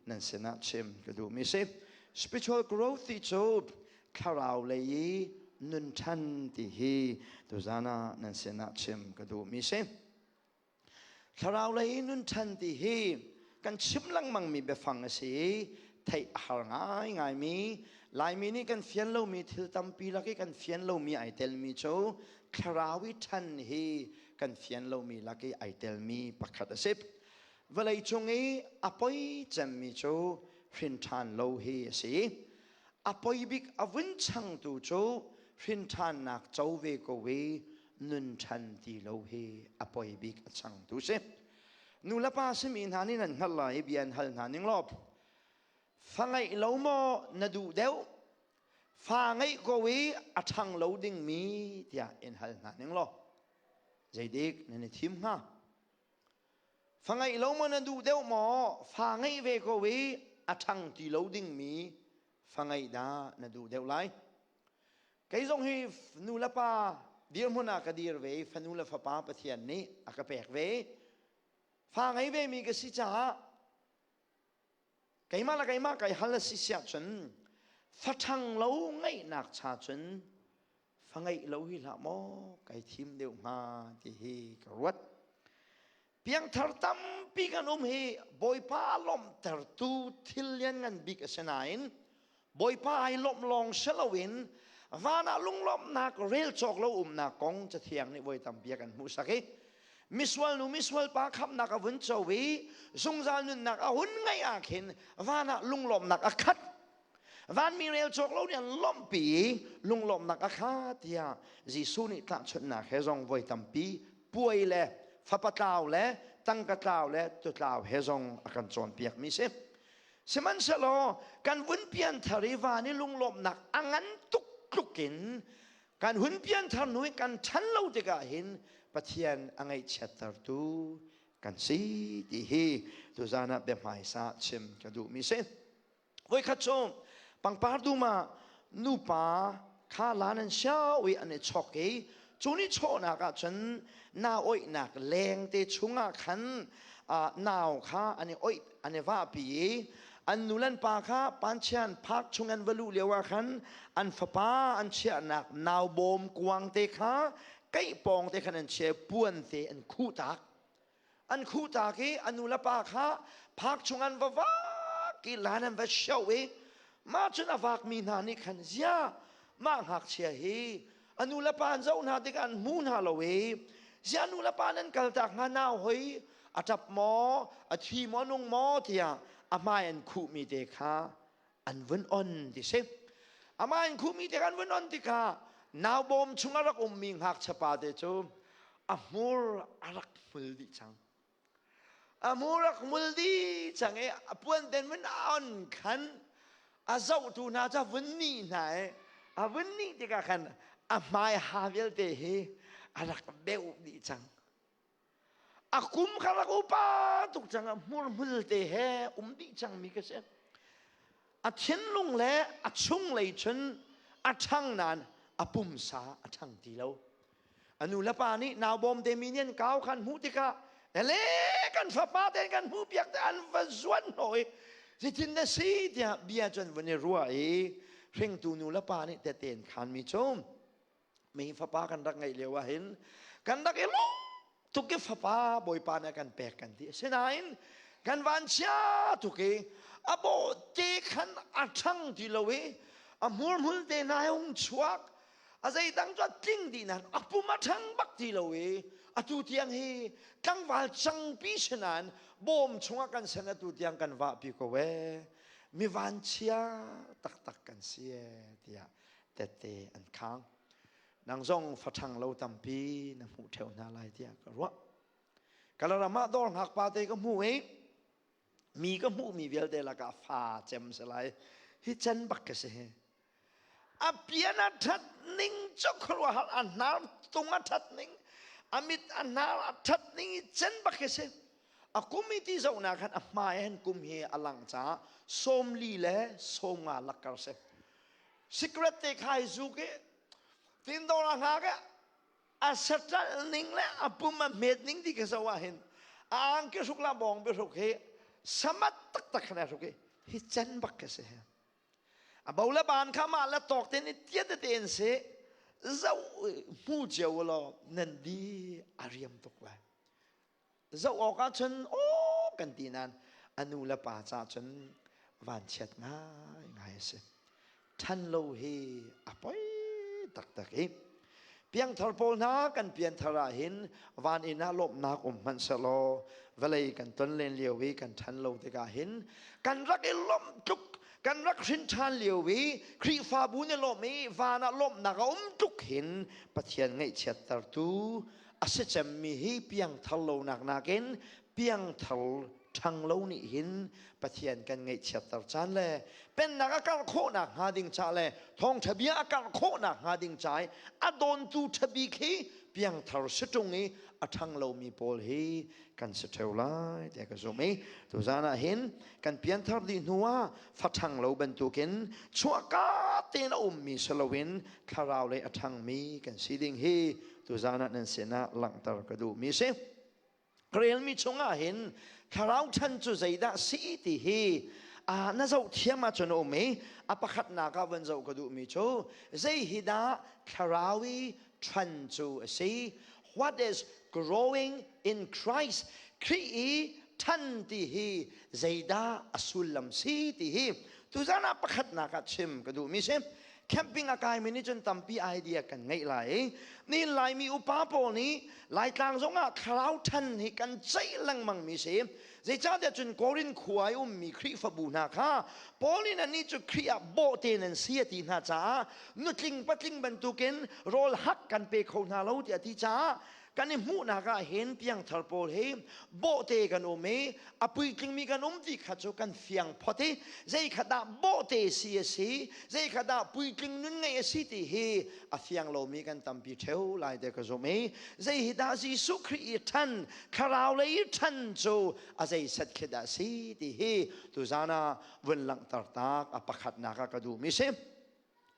nan sinah chim ka duhmi si. Spiritual growth ti cu thlarau lei i nun ṭhan ti hi tuzan ah nan sinah chim ka duhmi si. Thlarau lei i nun ṭhan ti hi kan chim lengmangmi biafang a si i theih a har ngaingaimi Laimi nih kan fian lomi thil tampi lak i kan fian lomi ai telmi cu thlarau i ṭhan hi kan fian lomi lak i ai telmi pakhat a si. Vawlei cung i a poi cemmi cu hrin ṭhan lo hi a si. A poi bik a vun changtu cu hrinṭhannak co ve ko i nun ṭhan ti lo hi a poi bik a changtu si. Nu le pa simi hna nih nan hngalh lai i bia an hal hna ning law fa ngeih lo maw na duh deuh fa ngeih ko i a ṭhang lo dingmi tiah in hal hna ning law zeidik nan i thim hnga? Fa ngeih lo maw na duh deuh maw? Fa ngeih ve ko i a ṭhang ti lo dingmi fa ngeih dah na duh deuh lai? Kei zong hi nu le pa dirhmun ah ka dir ve i fanu le fapa Pathian nih a ka pek ve. Fa ngei ve mi ka si caah keimah le keimah kai hal a si siah cun fa ṭhang lo ngeihnak cha cun fa ngeih lo hi hlah maw kai thim deuh hnga ti hi ka ruat. Piangthar tampi kan um hi Bawipa lawmhtertu thil lianngan bik a si nain Bawipa ai lawmh lawng si loin van ah lunglawmhnak rel cawk lo umnak kong Cathiang nih voi tampi a kan hmuhsak i misual nu misual pa khamhnak a vun co i zungzal nunnak a hun ngeih ah khin van ah lunglawmhnak a khat. Vanmi rel cawk lo nih an lawmhpi i lunglawmhnak a kha tiah Jesuh nih tahchunhnak he zong voi tampi puai le fapa tlau le tangka tlau le tutlau he zong a kan cawnpiak mi si. Sihmanhsehlaw kan vun pianthar i van i lunglawmhnak a ngan tuk tluk in kan hun pianthar hnu i kan ṭhan lo tikah hin Pathian a ngaihchiattertu kan si ti hi tuzan ah biahmaisa chim ka duhmi si. Voikhat cu pangpar dum ah nupa kha lan an siau i an i chok i cu ni chawhnak ah cun nau oihnak lengte chungah khan nau kha an i oih an i vahpi i an nu le an pa kha panchian park chung an va luh lio ah khan an fapa an chiahnak nau bawm kuang te kha keih pawng te khan an chia puan te an khuh tak. An khuh tak i a nu le pa kha phak chung an va vak i lan an va sio i mah cun a vakmi hna nih khan zia mah ngakchia hi a nu le pa an zoh hna tikah an hmu hna lo i zia nu le pa nan kaltak hnga nau hoi a ṭap maw a thi maw nung maw tiah a hmai an khuhmi te kha an vun on ti si. Amah in khuhmi te an vun on tikah naubawm chung a rak ummi ngakchia pa te cu a hmur a rak hmul dih cang. A hmur rak hmul dih cang i a puan ten vun on khan a zohtu hna cu a vun nih hna i a vun nih tikah khan a hmai ha vialte hi a rak beuh dih cang. A kum kha rak upa tuk cang ah hmurhmul te he um dih cangmi ka si. A thinlung le a chunglei cun a ṭhang nain a pumsa a ṭhang ti lo. A nu le pa nih naubawm te mi nih an kau khan hmuh tikah ele kan fapa te kan hmuh piak te an va zuan hnawh i zeitin na si tiah bia cu an vun i ruah i hringtu nu le pa nih tete an khanmi cu mi fapa kan rak ngeih lio ah hin kan rak i lawm tuk i fapa Bawipa nih a kan pek kan ti. Asinain kan vanchia tuk i a bawh te khan a ṭhang ti lo i a hmurhmul te hna hung chuak a zeidang cu a tling dih nain a pum a ṭhang bak ti lo i atu tiang hi tlangval cangpi si nain bawm chungah kan sen atu tiang kan vahpi ko ee mi vanchia taktak kan si ee tiah tette an khang. Nang zong faṭhang lo tampi na hmuh ṭheo hna lai tiah ka ruah. Kalaram ah dawr hngak pa te ka hmu i mi ka hmuhmi vialte lakah fa cem si lai. Hi cen bak ka si hi. A pian a ṭhat ning cu khuaruahhar a hnar tung a ṭhat ning, a mit a hnar a ṭhat ning i cen bak hi si. A kum i ti zohnak khan a hmai hen kum hi a lang caah 40 le 50 lakkar si. Cigarette te kha i zuk i tindor a hngak i a saṭal ning le a pum a hmet ning ti ka zoh ah hin a angki hruk la bawng biahruk hi samat taktak khan a hruk i hi cen bak ka si. A bo le ban kha mah le tawk ten i tia tete in si zoh hmu cio law nan di a riam tuk lai. Zoh awk ah cun aw kan ti nain a nu le pa ca cun vanchiat ngaingai a si. Ṭhan lo hi a poi taktak i piangthar pawl hna kan pianthar ah hin van inn ah lawmhnak um hmanh sehlaw vawlei kan ton len lio i kan ṭhan lo tikah hin kan rak i lawmh tluk kan rak hrin ṭhan lio i Khrihfabu nih lawmh i van ah lawmhnak a um tluk hin Pathian ngaihchiattertu a si cemmi hi piangthar lonak nakin piangthar ṭhang lo nih hin Pathian kan ngaihchiatter caan le pennak a karh khawhnak hnga ding ca le thawngṭha bia a karh khawhnak hnga ding ca i a dawntu ṭha bik hi piangthar si ṭung i a ṭhang lomi pawl hi kan si ṭheo lai tiah ka zumh i tuzaan ah hin kan pianthar dih hnu ah fa ṭhang lo bantukin chuahka tein a ummi si loin thlarau lei a ṭhangmi kan si ding hi tuzaan ah nan sinah langhter ka duhmi si. Ka relmi chungah hin thlarau ṭhan cu zeidah si ti hi na zoh thiam ahcun a um i a pakhatnak ah van zoh ka duhmi cu zei hi dah thlarau i ṭhan cu a si. What is growing in Christ? Khrih i ṭhan ti hi zeidah a sullam si ti hi tuzan ah pakhatnak ah chim ka duhmi si. Camping a kaimi nih cun tampi idea kan ngeih lai i nihin Laimi upa pawl nih Laitlang zongah thlarau ṭhan hi kan ceih lengmang mi si. Zeicahtiah cun Korin khua i ummi Khrihfabu hna kha Paul nih nannih cu Khrih ah bawhte nan si a ti hna caah nutling patling bantukin rawl hak kan pe kho hna lo tiah a ti caah. Kan i hmuhnak ah hin piangthar pawl hi bawhte kan um i a puitlingmi kan um ti kha cu kan fiang phot i zei kha dah bawhte si a si, zei kha dah puitling nun ngeih a si ti hi a fiang lomi kan tampi ṭheo lai te ka zumh i zei hi dah Jesuh Khrih i ṭhan, thlarau lei i ṭhan cu a zei set khi dah si ti hi tuzan ah vun langhter tak a pakhatnak ah ka duhmi si.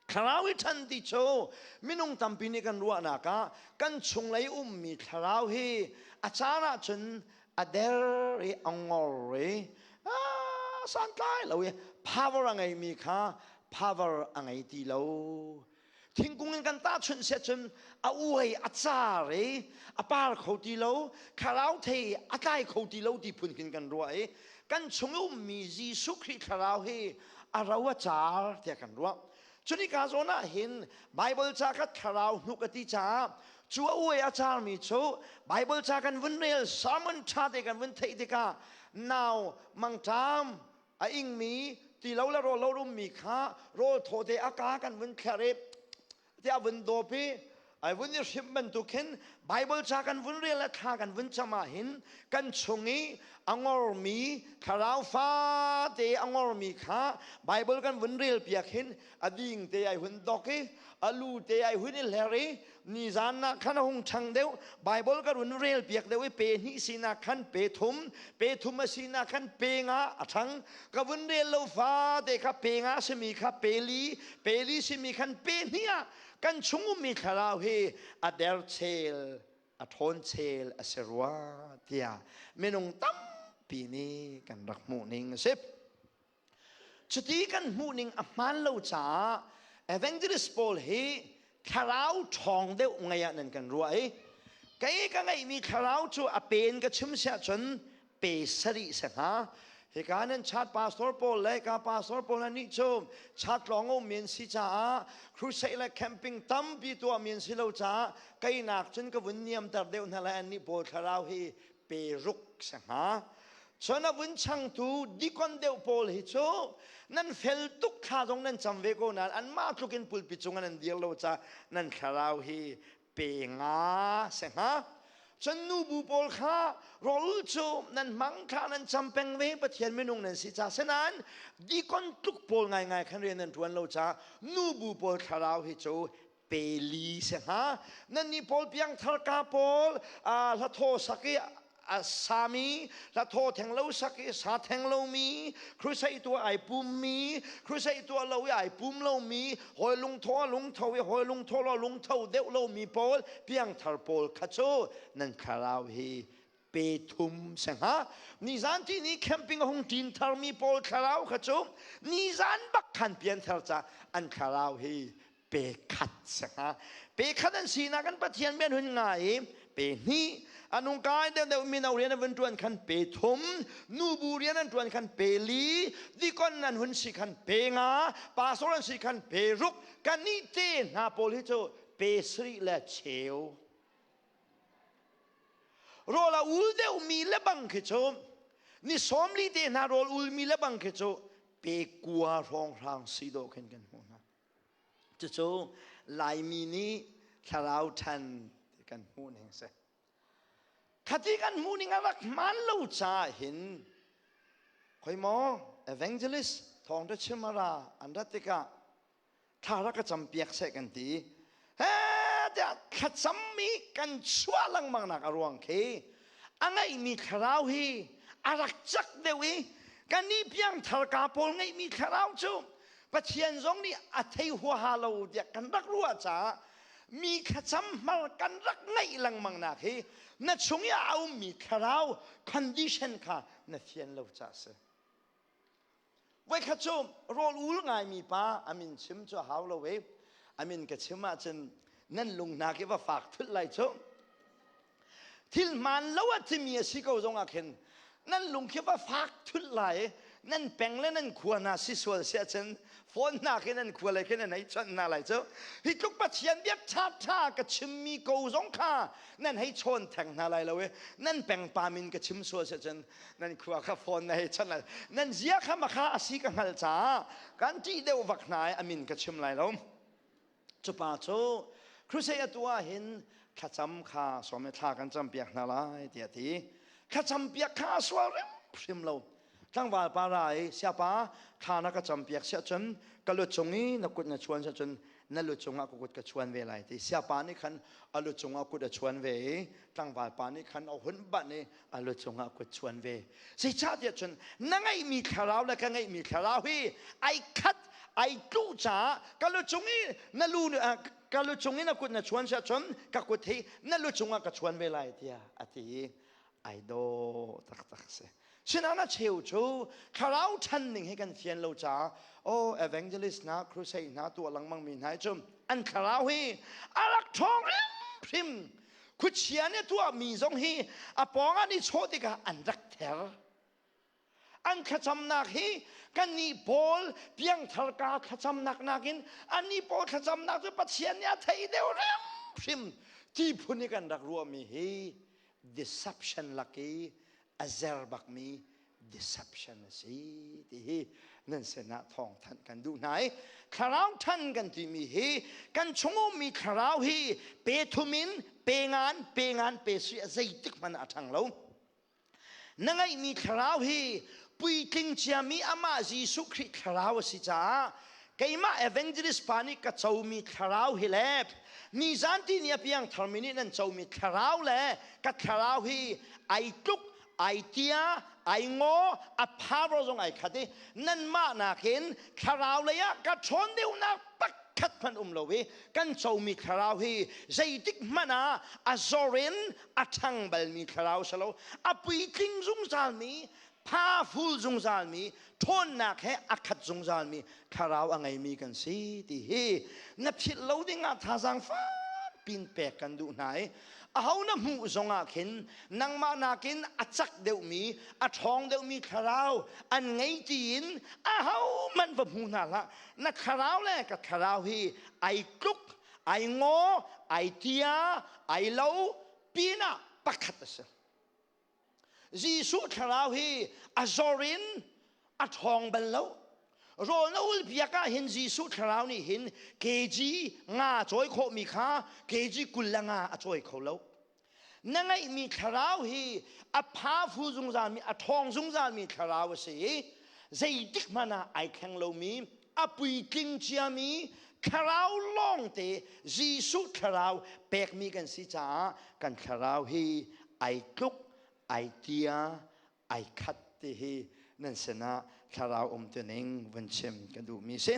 Thlarau i ṭhan ti cu minung tampi nih kan ruahnak ah kan chunglei ummi thlarau hi a caan ahcun a der i a ngor i santlai lo i power a ngeimi kha power a ngei ti lo. Thingkung in kan tahchunh siah cun a uai a car i a par kho ti lo, thlarau thei a tlai kho ti lo ti phun khin kan ruah i kan chung i ummi Jesuh Khrih thlarau hi a ro a car tiah kan ruah. Cunika zawn ah hin Bible ca kha thlarau hnuk a ti caah cu a uai a carmi cu Bible ca kan vun rel sermon ṭha te kan vun theih tikah nau mangṭam a ingmi ti lo le rawl lo rummi kha rawl thaw te a ka kan vun thler i tiah vun dawp i ai vun i hrimh bantuk khin Bible ca kan vun rel le thla kan vun cam ah hin kan chung i a ngormi thlarau fate a ngormi kha Bible kan vun rel piak hin a ding te ai hun dok i a lu te ai hun i hler i nizan nak khan a hung ṭhang deuh. Bible ka run rel piak deuh i pe hnih sinak khan pe thum, pe thum a sinak khan pe nga a ṭhang. Ka vun rel lo fate kha pe nga simi kha pe li, pe li simi khan pe hnih ah kan chung ummi thlarau hi a der chel, a ṭhawn chel a si rua tiah minung tampi nih kan rak hmuh ning a si. Cuti kan hmuhning a hmaan lo caah evangelist pawl hi thlarau ṭhawng deuh ngei ah nan kan ruah i kei ka ngeihmi thlarau cu a pen ka chim siah cun pe sarih si hnga. Hika nan chat pastor pawl le ka pastor pawl nih cu chat lawng um men si caah crusade le camping tampi tuah men si lo caah keinak cun ka vun niamter deuh hna lai. Annih pawl thlarau hi pe ruk si hnga. Cun a vun changtu dikon deuh pawl hi cu nan fel tuk, thla zong nan cam ve ko nain anmah tluk in pulpit cung nan dir lo ca nan thlarau hi pe nga si hnga. Cun nubu pawl kha rawl cu nan hmang, thla nan cam peng ve, Pathian minung nan si ca senain dikon tluk pawl ngaingai khan rian nan ṭuan lo ca nubu pawl thlarau hi cu peli si hnga. Nannih pawl piangthar ka pawl hlathaw sak i a sami, hlathaw theng lo sak i sa theng lomi, crusade tuah ai pummi, crusade tuah lo i ai pum lomi, hawi lungtho a lungtho i hawi lungtho lo lungtho deuh lomi pawl piangthar pawl kha cu nan thlarau hi pe thum se hnga. Nizan ti ni camping a hung ṭin tharmi pawl thlarau kha cu nizan bak khan pianthar ca an thlarau hi pe khat si hnga. Pe khat an sinak kan Pathian bian hun ngai i pe hnih anung kai deuh deuh mino rian an vun ṭuan khan pe thum, nubu rian an ṭuan khan pe li, dikon an hun si khan pe nga, pastor an si khan pe ruk, kannih te hna pawl hi cu pe sarih le cheu. Rawl a ul deuhmi le bang khi cu ni 40 te hna rawl ulmi le bang khi cu pe kua hrawnghrang si dawh khin kan hmuh hna. Cucu Laimi nih thlarau ṭhan kan hmuh ning si. Khati kan hmuh ning a rak hmaan lo caah hin khoi maw evangelist thawngṭha chim a ra an rat tikah thla rak ka campiak seh kan ti. He tiah thlacammi kan chuah lengmang nak a ruang khi a ngeihmi thlarau hi a rak cak deuh i kannih piangthar ka pawl ngeihmi thlarau cu Pathian zong nih a thei huaha lo tiah kan rak ruah caah mi thlacam hmar kan rak ngeih lengmang nak hi na chung i a ummi thlarau condition kha na fian lo caah si. Voikhat cu rawl ul ngaimi pa a min chim cu a hau lo i a min ka chim ahcun nan lung hna khi va fak thulh lai cu. Thil hmaan lo a timi a si ko zong ah khin nan lung khi va fak thulh lai. Nan peng le nan khua hna si sual si ahcun phone hna khi nan khua lei khi nan hei chawnh hna lai cu. Hi tluk Pathian bia ṭha ṭha ka chimmi ko zong kha nan hei chawn theng hna lai lo i nan peng pa min ka chim sual si ahcun nan khua kha phone na hei chawnh lai. Nan zia kha makha a si ka hngalh caah kan ṭih deuh vak hna i a min ka chim lai lo. Cu pa cu crusade a tuah hin. Thlacam kha sawm i thla kan campiak hna lai tiah ti. Thlacam piak kha a sual hrimhrim lo. Tlangval pa ra i siapa thla na ka campiak siah cun ka lu cung i na kut na chuan siah cun na lu cungah ka kut ka chuan ve lai ti. Siapa nih khan a lu cungah kut a chuan ve i tlangval pa nih khan a hun banh i a lu cungah kut chuan ve. Zeicahtiah cun na ngeihmi thlarau le ka ngeihmi thlarau hi ai khat ai tluh caah ka lu cung i na lu ka lu cung i na kut na chuan siah cun ka kut hi na lu cungah ka chuan ve lai tiah a ti i ai dawh taktak si. Sinain a cheu cu thlarau ṭhan ning hi kan fian lo caah oh evangelist hna crusade hna tuah lengmang mi hna hi cu an thlarau hi a rak ṭhawng hrimhrim. Khuachia nih tuahmi zong hi a pawng an i chawh tikah an rak ther. An thlacamnak hi kannih pawl piangthar ka thlacamnak nakin annih pawl thlacamnak cu Pathian nih a theih deuh hrimhrim ti phun i kan rak ruahmi hi deception lak i a zer bakmi deception a si ti hi nan sinah thawngthanh kan duh hna i thlarau than kan timi hi kan chung ummi thlarau hi pe thum in pe ngan pe ngan pe sui a zeitik hmanh a ṭhang lo. Na ngeihmi thlarau hi puitling ciami amah Jesuh Khrih thlarau a si caah keimah evangelist pa nih ka comi thlarau hi le nizan ti ni a piang tharmi nih nan comi thlarau le ka thlarau hi ai tluk ai tia ai ngaw a power zong ai khat i nanmah nakin thlarau lei ah ka ṭhawn deuhnak pakhat hmanh um lo i kan comi thlarau hi zeitik hmanh ah a zor in a ṭhang balmi thlarau si lo, a puitling zungzalmi, powerful zungzalmi, ṭhawnnak he a khat zungzalmi thlarau a ngeimi kan si ti hi na philh lo dingah thazaang fak pin pek kan duh hna i aho na hmuh zongah khin nangmah nakin a cak deuhmi, a ṭhawng deuhmi thlarau an ngei tiin aho hmanh va hmu hna hlah. Na thlarau le ka thlarau hi ai tluk, ai ngaw, ai tia, ai lo pinah pakhat a si. Jesuh thlarau hi a zor in a ṭhawng bal lo. Rawl na ul piak ah hin Jesuh thlarau nih hin kg nga cawi khawhmi kha kg 25 a cawi kho lo. Na ngeihmi thlarau hi a phafu zungzalmi, a ṭhawng zungzalmi thlarau a si i zeitik hmanh ah ai thleng lomi, a puitling ciami thlarau lawngte Jesuh thlarau pekmi kan si caah kan thlarau hi ai tluk, ai tia, ai khat ti hi nan sinah thlarau umtuning vun chim ka duhmi si.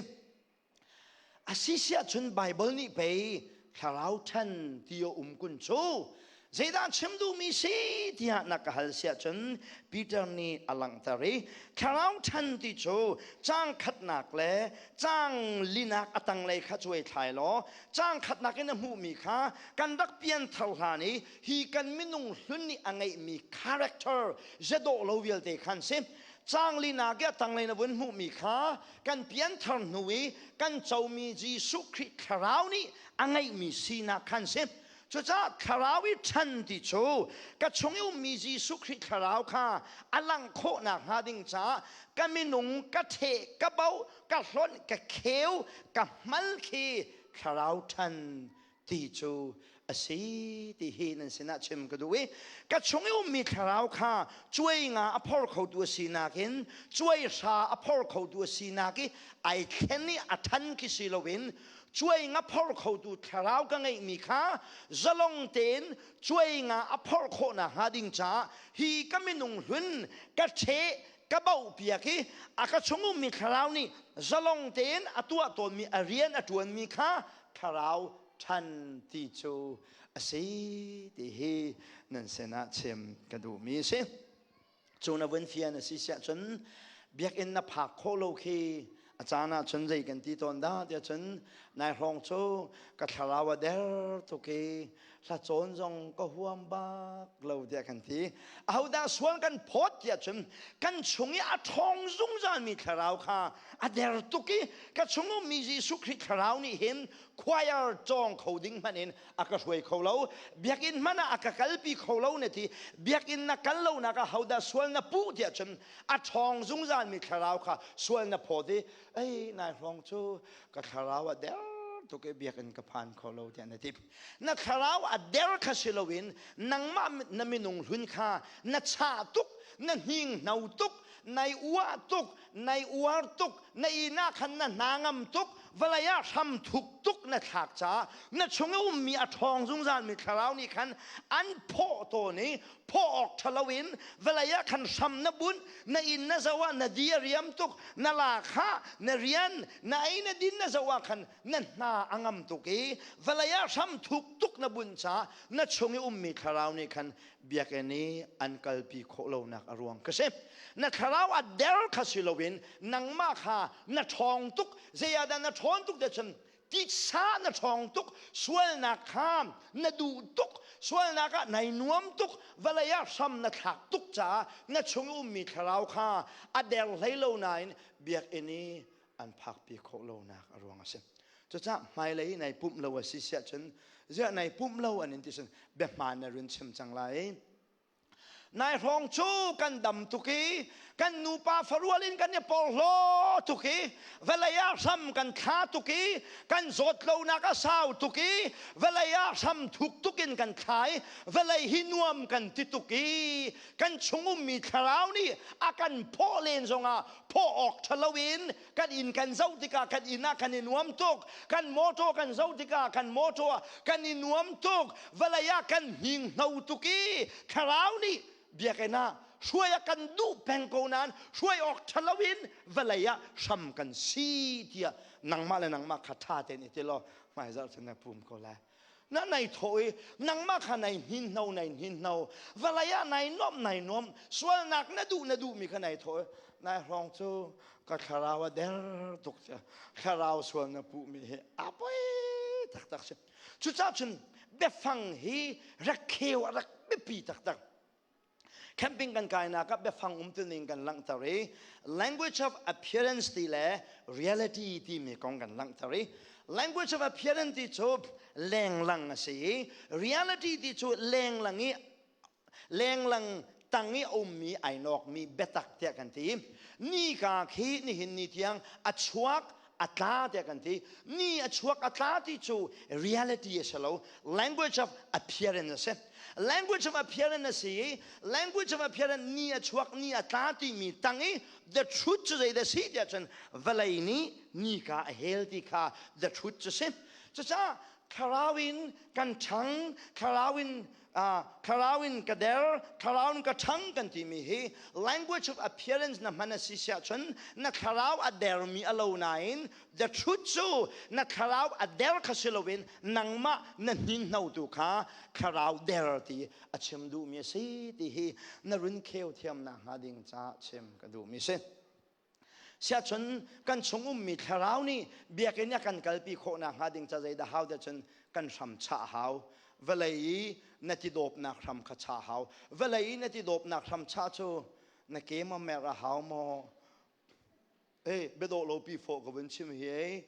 A si siah cun Baibal nih pei thlarau ṭhan ti a um kun cu zeidah chim duhmi si tiah na ka hal siah cun Peter nih a langhter i thlarau ṭhan ti cu caang khatnak le caang linak a tanglei kha cuai thlai law caang khatnak in a hmuhmi kha kan rak pianthar hlan i hi kan minung hlun nih a ngeihmi character zedawh lo vialte khan si. Caang linak i a tanglei na vun hmuhmi kha kan pianthar hnu i kan comi Jesuh Khrih thlarau nih a ngeihmi sinak khan si. Cucaah thlarau i ṭhan ti cu ka chung i ummi Jesuh Khrih thlarau kha a langh khawh nakhnga ding caah ka minung ka ṭheh, ka boh, ka hlonh, ka kheu, ka hmal khi thlarau ṭhan ti cu a si ti hi nan sinah chim ka duh i ka chung i ummi thlarau kha cuai nga a phor khotu a sinak in cuai hra a phor khotu a sinak i ai thlen i a ṭhan khi si loin cuai nga phor khotu thlarau ka ngeihmi kha zalong tein cuai nga a phorh khawh nakhnga ding caah hi ka minung hlun ka ṭheh ka bauh piak i a ka chung ummi thlarau nih zalong tein a tuah tawnmi a rian a ṭuanmi kha thlarau ṭhan ti cu a si ti hi nan sinah chim ka duhmi a si. Cu na vun fian a si siah cun biakinn na phak khawh lo khi a caan ah cun zei kan ti tawn dah tiah cun nai hrawng cu ka thlarau a der tuk i hla cawn zong ka huam bak lo tiah kan ti. Ahodah sual kan phawt tiah cun kan chung i a ṭhawng zungzalmi thlarau kha a der tuk i ka chung ummi Jesuh Khrih thlarau nih hin choir cawng kho ding hmanh in a ka hruai kho lo, biakinn hmanh ah a ka kalpi kho lo na ti. Biakinn na kal lonak ah hodah sual na puh tiah cun a ṭhawng zungzalmi thlarau kha sual na phawt i ei nai hrawng cu ka thlarau a der. tuk i biakinn ka phan kho lo tiah na ti. Na thlarau a der kha si loin nangmah na minung hlun kha na chah tuk, na hning hno tuk, nai uah tuk, nai uar tuk, na inn ah khan na hna ngam tuk, vawlei ah hram thuk tuk na thlak caah na chung i ummi a ṭhawng zungzalmi thlarau nih khan an phawh tawn i phawh awk ṭha loin vawlei ah khan hram na bunh, na inn na zoh ah na di a riam tuk, na la kha na rian, na ei na din na zoh ah khan na hna a ngam tuk i vawlei ah hram thuk tuk na bunh caah na chung i ummi thlarau nih khan biakinn i an kalpi khawh lonak a ruang ka si. Na thlarau a der kha si loin nangmah kha na ṭhawng tuk. Zei ah dah na ṭhawn tuk te cun titsa na ṭhawng tuk, sualnak kha na duh tuk, sualnak ah nai nuam tuk, vawlei ah hram na thlak tuk caah na chung i ummi thlarau kha a der hlei lo nain biakinn i an phakpi khawh lonak a ruang a si. Cucaah hmailei nai pumh lo a si siah cun ziah nai pumh lo an in ti cun biahmaan na run chim cang lai. Nai hrawng cu kan dam tuk i kan nupa farual in kan i porhlaw tuk i vawlei ah hram kan thla tuk i kan zawt lonak a sau tuk i vawlei ah hram thuk tuk in kan thla i vawlei hi nuam kan ti tuk i kan chung ummi thlarau nih a kan phawh len zongah phawh awk ṭha loin kan inn kan zoh tikah kan inn ah kan i nuam tuk, kan mawṭaw kan zoh tikah kan mawṭaw ah kan i nuam tuk, vawlei ah kan hninghno tuk i thlarau nih biakinn ah hruai a kan duh peng ko nain hruai awk ṭha loin vawlei ah hram kan si tiah nangmah le nangmah kha ṭha tein i ti law hmaizarh cu na pum ko lai. Na nai thawh i nangmah kha nai hninhno, nai hninhno, vawlei ah nai nuamh, nai nuam, sualnak na duh, na duhmi kha nai thawh i nai hrawng cu ka thlarau a der tuk tiah thlarau sual na puhmi hi a poi taktak si. Cucaah cun biafang hi rak kheu a rak biapi taktak. Camping kan kainak ah biafang umtuning kan langhter i language of appearance ti le reality timi kong kan langhter i language of appearance ti cu lenglang a si i reality ti cu lenglang i lenglang tang i a ummi ai nawkmi biatak tiah kan ti. Nika khi nihin ni tiang a chuak a tla tiah kan ti. Ni a chuak a tla ti cu reality a si lo, language of appearance a si. Language of appearance a si i language of appearance ni a chuak ni a tla timi tang i the truth cu zeidah si tiah cun vawlei nih nika a hel ti kha the truth cu si. Cucaah thlarau in kan ṭhang, thlarau in thlarau in ka der, thlarau in ka ṭhang kan timi hi language of appearance na hman a si siah cun na thlarau a dermi a lo nain the truth cu na thlarau a der kha si loin nangmah na hninhno tu kha thlarau der ti a chim duhmi a si ti hi na run kheu thiamnak hnga ding caah chim ka duhmi si. Siahcun kan chung ummi thlarau nih biakinn a kan kalpi khawhnak hnga ding ca zeidah hau tiah cun kan hram chah hau. Vawlei i na ti dawpnak hram kha chah hau. Vawlei i na ti dawpnak hram chah cu na ke maw mer a hau maw? Eh, biadawh lo pi fawh ka vun chim hi ei.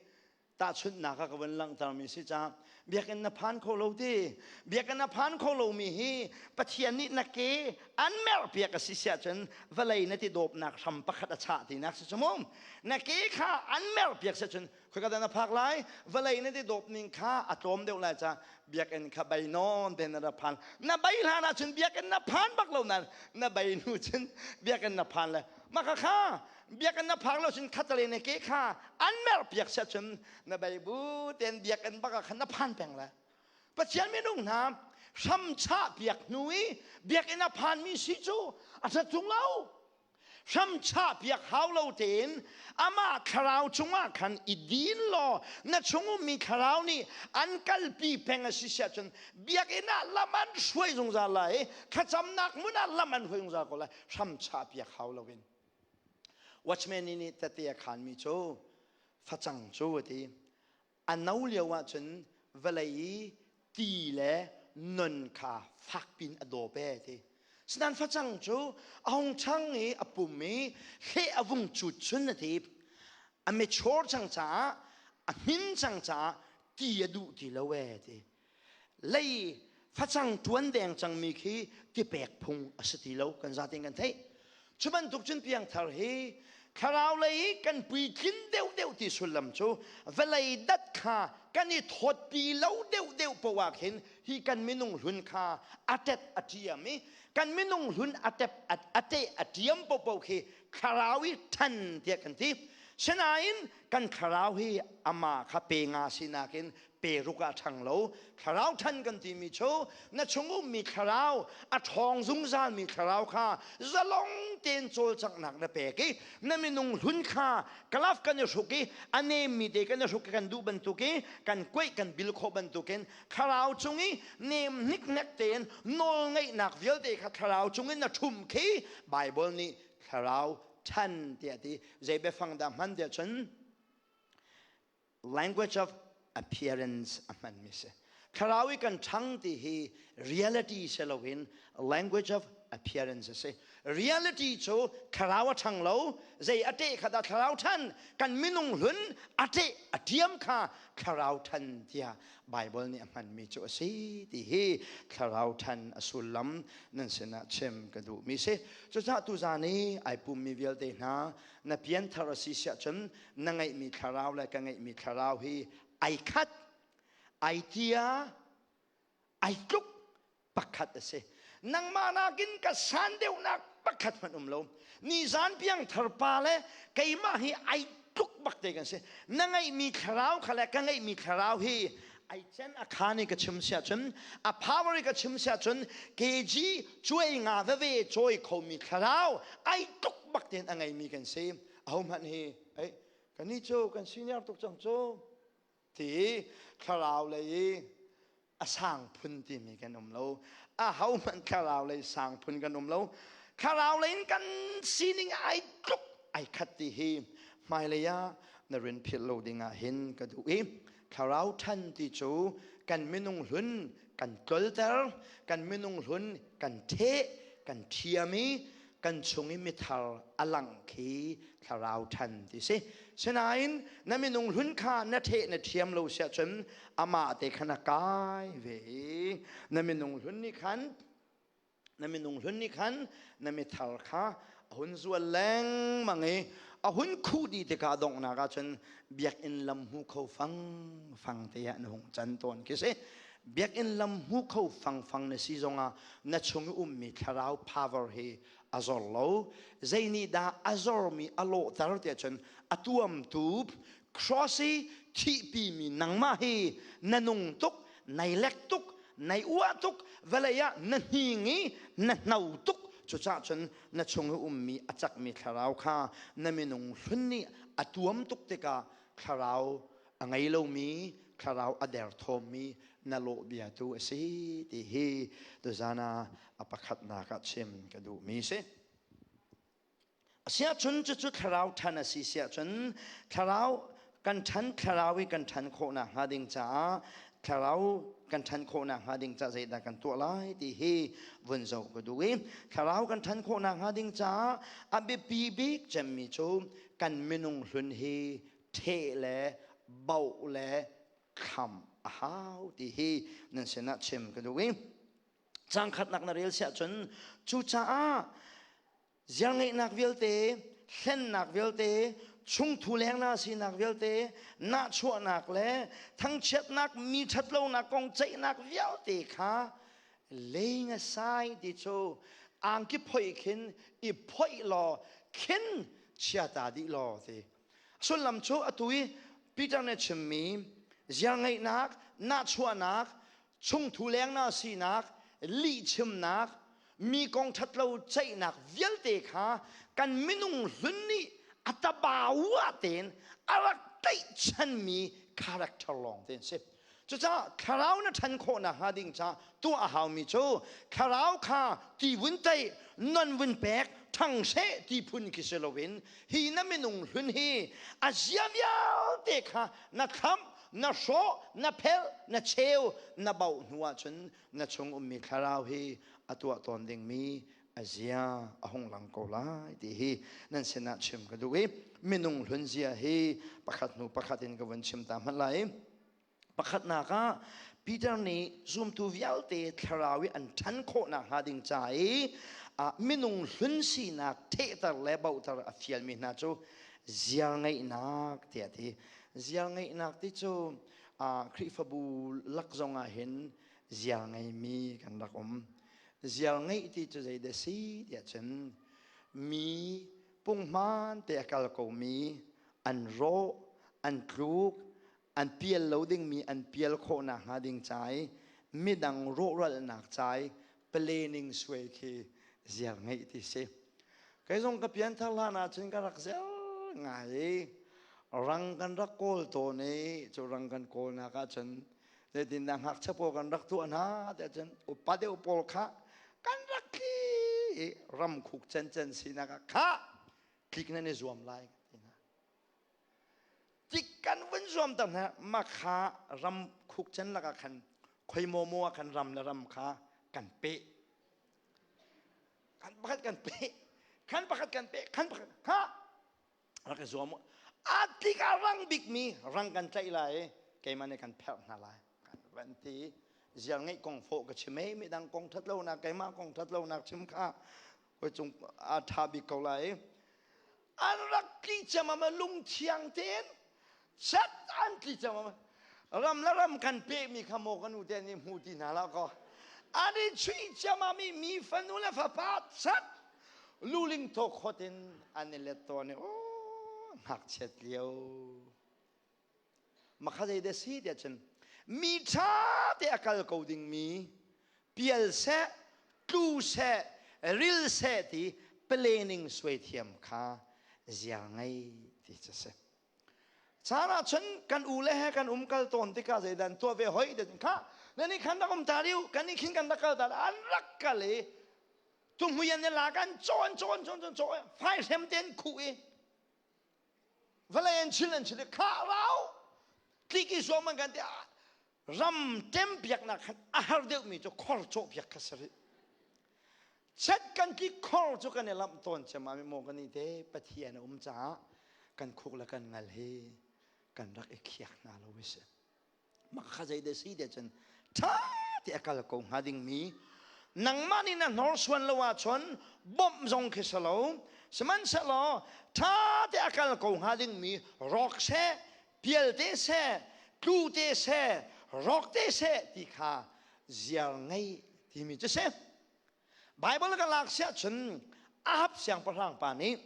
Tahchunhnak ah ka vun langhtermi si caah biakinn na phan kho lo ti. Biakinn na phan kho lomi hi Pathian nih na ke an merhpiak a si siah cun vawlei na ti dawpnak hram pakhat a chah tinak si cu mu. Na ke kha an merhpiak siah cun khoika dah na phak lai? Vawlei na ti dawp ning kha a tlawm deuh lai caah biakinn kha bei nawn te na ra phan. Na bei hlan ah cun biakinn na phan bak lo nain na bei hnu cun biakinn na phan le mah kha biakinn na phak lo cun khatlei na ke kha an merhpiak siah cun na bei bu tein biakinn bak ah khan na phan peng lai. Pathian minung hna hram chah piak hnu i biakinn a phanmi si cu a ṭha tung lo. Hram chah piak hau lo tein amah thlarau cungah khan i din law na chung ummi thlarau nih an kalpi peng a si siah cun biakinn ah lam an hruai zungzal lai i thlacamnak hmun ah lam an hruai zungzal ko lai hram chah piak hau loin. Watchman nih tete a khanmi cu facang cu a ti. A no lio ahcun vawlei i ti le non kha fakpin a dawp e ti. Sinain facang cu a hung ṭhang i a pum i hleh a vung cut cun a ti. A mature cang caah a hmin cang caah ti a duh ti lo e ti. Lei facang ṭuan deng cangmi khi tipek phung a si ti lo kan zatein kan theih. Cu bantuk cun piangthar hi. Thlarau lei kan puitlin deuhdeuh ti sullam cu vawlei dat kha kan i thawtpi lo deuhdeuh poah ah khin hi kan minung hlun kha a tet a ṭiam i kan minung hlun a tep a teh a ṭiam popo khi thlarau i ṭhan tiah kan ti. Sinain kan thlarau hi amah kha pe nga sinak in pe ruk ah ṭhang lo. Thlarau ṭhan kan timi cu na chung ummi thlarau, a ṭhawng zungzalmi thlarau kha zalong tein cawlcanghnak na pek i na minung hlun kha glove kan i hruk i a nemmi te kan i hruk i kan duh bantuk i kan kuaih kan bil khawh bantukin thlarau cung i nem hniknek tein nawlngeihnak vialte kha thlarau cung in na ṭhum khi Bible nih thlarau ṭhan tiah ti. Zei biafang dah hman tiah cun language of appearance a hmanmi si. Thlarau i kan ṭhang ti hi reality si loin language of appearance a si. Reality cu thlarau a ṭhang lo, zei a ṭeh kha dah thlarau ṭhan, kan minung hlun a ṭeh a ṭiam kha thlarau ṭhan tiah Bible nih a hmanmi cu a si ti hi thlarau ṭhan a sullam nan sinah chim ka duhmi si. Cucaah tuzaan i ai pummi vialte hna na pianthar a si siah cun na ngeihmi thlarau le ka ngeihmi thlarau hi ai khat, ai tia, ai tluk pakhat a si. Nangmah nakin ka san deuhnak pakhat hmanh um lo. Nizan piangthar pa le keimah hi ai tluk bak te kan si. Na ngeihmi thlarau kha le ka ngeihmi thlarau hi ai cen a khan i ka chim siah cun a power i ka chim siah cun kg cuai nga veve cawi khomi thlarau ai tluk bak tein a ngeimi kan si. Ahohmanh hi ei kan cu kan senior tuk cang cu ti thlarau lei i a sang phun timi kan um lo. Ahohmanh thlarau lei sang phun kan um lo. Thlarau lei in kan sining ai tluk ai khat ti hi hmailei ah na rin philh lo ding ah hin ka duh i thlarau ṭhan ti cu kan minung hlun kan tlolter, kan minung hlun kan ṭheh, kan ṭhiam i kan chung i mithar a lang khi thlarau ṭhan ti si. Sinain na minung hlun kha na ṭheh na ṭhiam lo siah cun amah te khan a kai ve i na minung hlun nih khan na minung hlun nih khan na mithar kha a hun zual lengmang i a hun khuh dih tikah donghnak ah cun biakinn lam hmu kho fang fang te ah na hung can tawn khi si. Biakinn lam hmu kho fangfang na si zongah na chung i ummi thlarau power hi a zor lo. Zei nih dah a zormi a lawhter tiah cun a tuamtu cross i thihpimi nangmah hi na nung tuk, nai lek tuk, nai uah tuk, vawlei ah na hning i na hno tuk. Cucaah cun na chung i ummi a cakmi thlarau kha na minung hlun nih a tuam tuk tikah thlarau a ngei lomi, thlarau a derthawmmi na lawh bia tu a si ti hi tuzan ah a pakhatnak ah chim ka duhmi si. Asiahcun cucu thlarau ṭhan a si siahcun thlarau kan ṭhan thlarau i kan ṭhan khawhnak hnga ding caah thlarau kan ṭhan khawhnak hnga ding caah zeidah kan tuah lai ti hi vun zoh ka duh i thlarau kan ṭhan khawhnak hnga ding caah a biapi bik cemmi cu kan minung hlun hi ṭheh le bauh le kham a hau ti hi nan sinah chim ka duh i cangkhatnak na rel siah cun cucaah ziarngeihnak vialte, hlennak vialte, chungthu lengna sinak vialte, nahchuahnak le thangchiatnak, mi ṭhatlonak kong ceihnak vialte kha laying aside ti cu angki phoih khin i phoih law khin chia ta dih law ti. Sullam cu atu i Peter nih chimmi ziarngeihnak, nahchuahnak, chungthu lengna sinak, lihchimnak, mi kong ṭhatlo ceihnak vialte kha kan minung hlun nih a tabawa tein a rak tlaihchanmi character lawng te an si. Cucaah thlarau na ṭhan khawhnak hnga ding caah tuah a haumi cu thlarau kha ti vun teih, non vun pek, ṭhang seh ti phun khi si loin hi na minung hlun hi a zia vialte kha na thlamh, na hrawh, na phelh, na cheu, na bauh hnu ahcun na chung ummi thlarau hi a tuah tawn dingmi a zia a hung lang ko lai ti hi nan sinah chim ka duh i minung hlun zia hi pakhat hnu pakhat in ka vun chim ta hmanh lai. Pakhatnak ah Peter nih zumtu vialte thlarau i an ṭhan khawhnak hnga ding ca i Minung hlun sinak thehter le bohter a fialmi hna cu ziar ngeihnak tiah ti. Ziar ngeihnak ti cu Khrihfabu lak zong ah hin ziar ngeimi kan rak um. Ziar ngeih ti cu zei dah si tiah cun mi punghman te a kal komi an rawh, an tluk, an pial lo dingmi an pial khawh nakhnga ding ca i midang rawhralnak ca i planning suai khi ziar ngeih ti si. Kei zong ka pianthar hlan ahcun ka rak zel ngai i rang kan rak kawl tawn i cu rang kan kawlnak ahcun zeitindah ngakchia pawl kan rak tuah hna tiah cun upa deuh pawl kha kan rak tli i ram khuk cencen sinak ah kha tlik nan i zuam lai ti hna. Tik kan vun zuam tam hna makha ram khuk cen lakah khan khoi maw maw ah khan ram le ram kha kan peh kan pakhat kan peh kan pakhat kan peh kan pakhat ha rak i zuam a tlik a rang bikmi rang kan tlaih lai i keimah nih kan pherh hna lai kan van ti ziar ngeih kong fawh ka chim ei midang kong that lonak keimah kong that lonak chim kha hoi cung a tha bik ko lai an rak tli ciammam lungthiang tein chat an tli ciammam ram le ram kan pehmi kha maw kan ute nih hmu ti hna la ko an i chuih ciammam i mi fanu le fapa chat luling thaw khawt in an i let tawn i oh ngakchiat lio Makha zei dah si tiah cun mi ṭha te a kal ko dingmi pial seh, tlu seh, ril seh ti planning suai thiam kha ziar ngei ti cu si. Caan ah cun kan u le he kan um kal tawn tikah zeidah an tuah ve hoi ti kha nan nih khan rak um ta riu kan nih khin kan rak kal ta an rak kal i tuhmui an i lak an cawn cawn cawn cawn cawn faihrem tein khuh i Vawlei an chil an chil i khah rau tlik i zuam an kan ti ram ṭem piaknak khan a har deuhmi cu khor cawh piak kha si rih. Chet kan tlik khor cu kan i lamh tawn cem ah maw kan i te Pathian a um caah kan khuk le kan ngal hi kan rak i khiak hna lo i si. Mah kha zei dah si tiah cun ṭha te a kal ko hnga dingmi nangmah nih na hnorsuan lo ahcun bawmh zong khi si lo sihmanhsehlaw ṭha te a kal ko hnga dingmi rawk seh pial te seh tlu te seh rawk te seh ti kha ziar ngei timi cu si Bible ka lak siah cun Ahab siangpahrang pa nih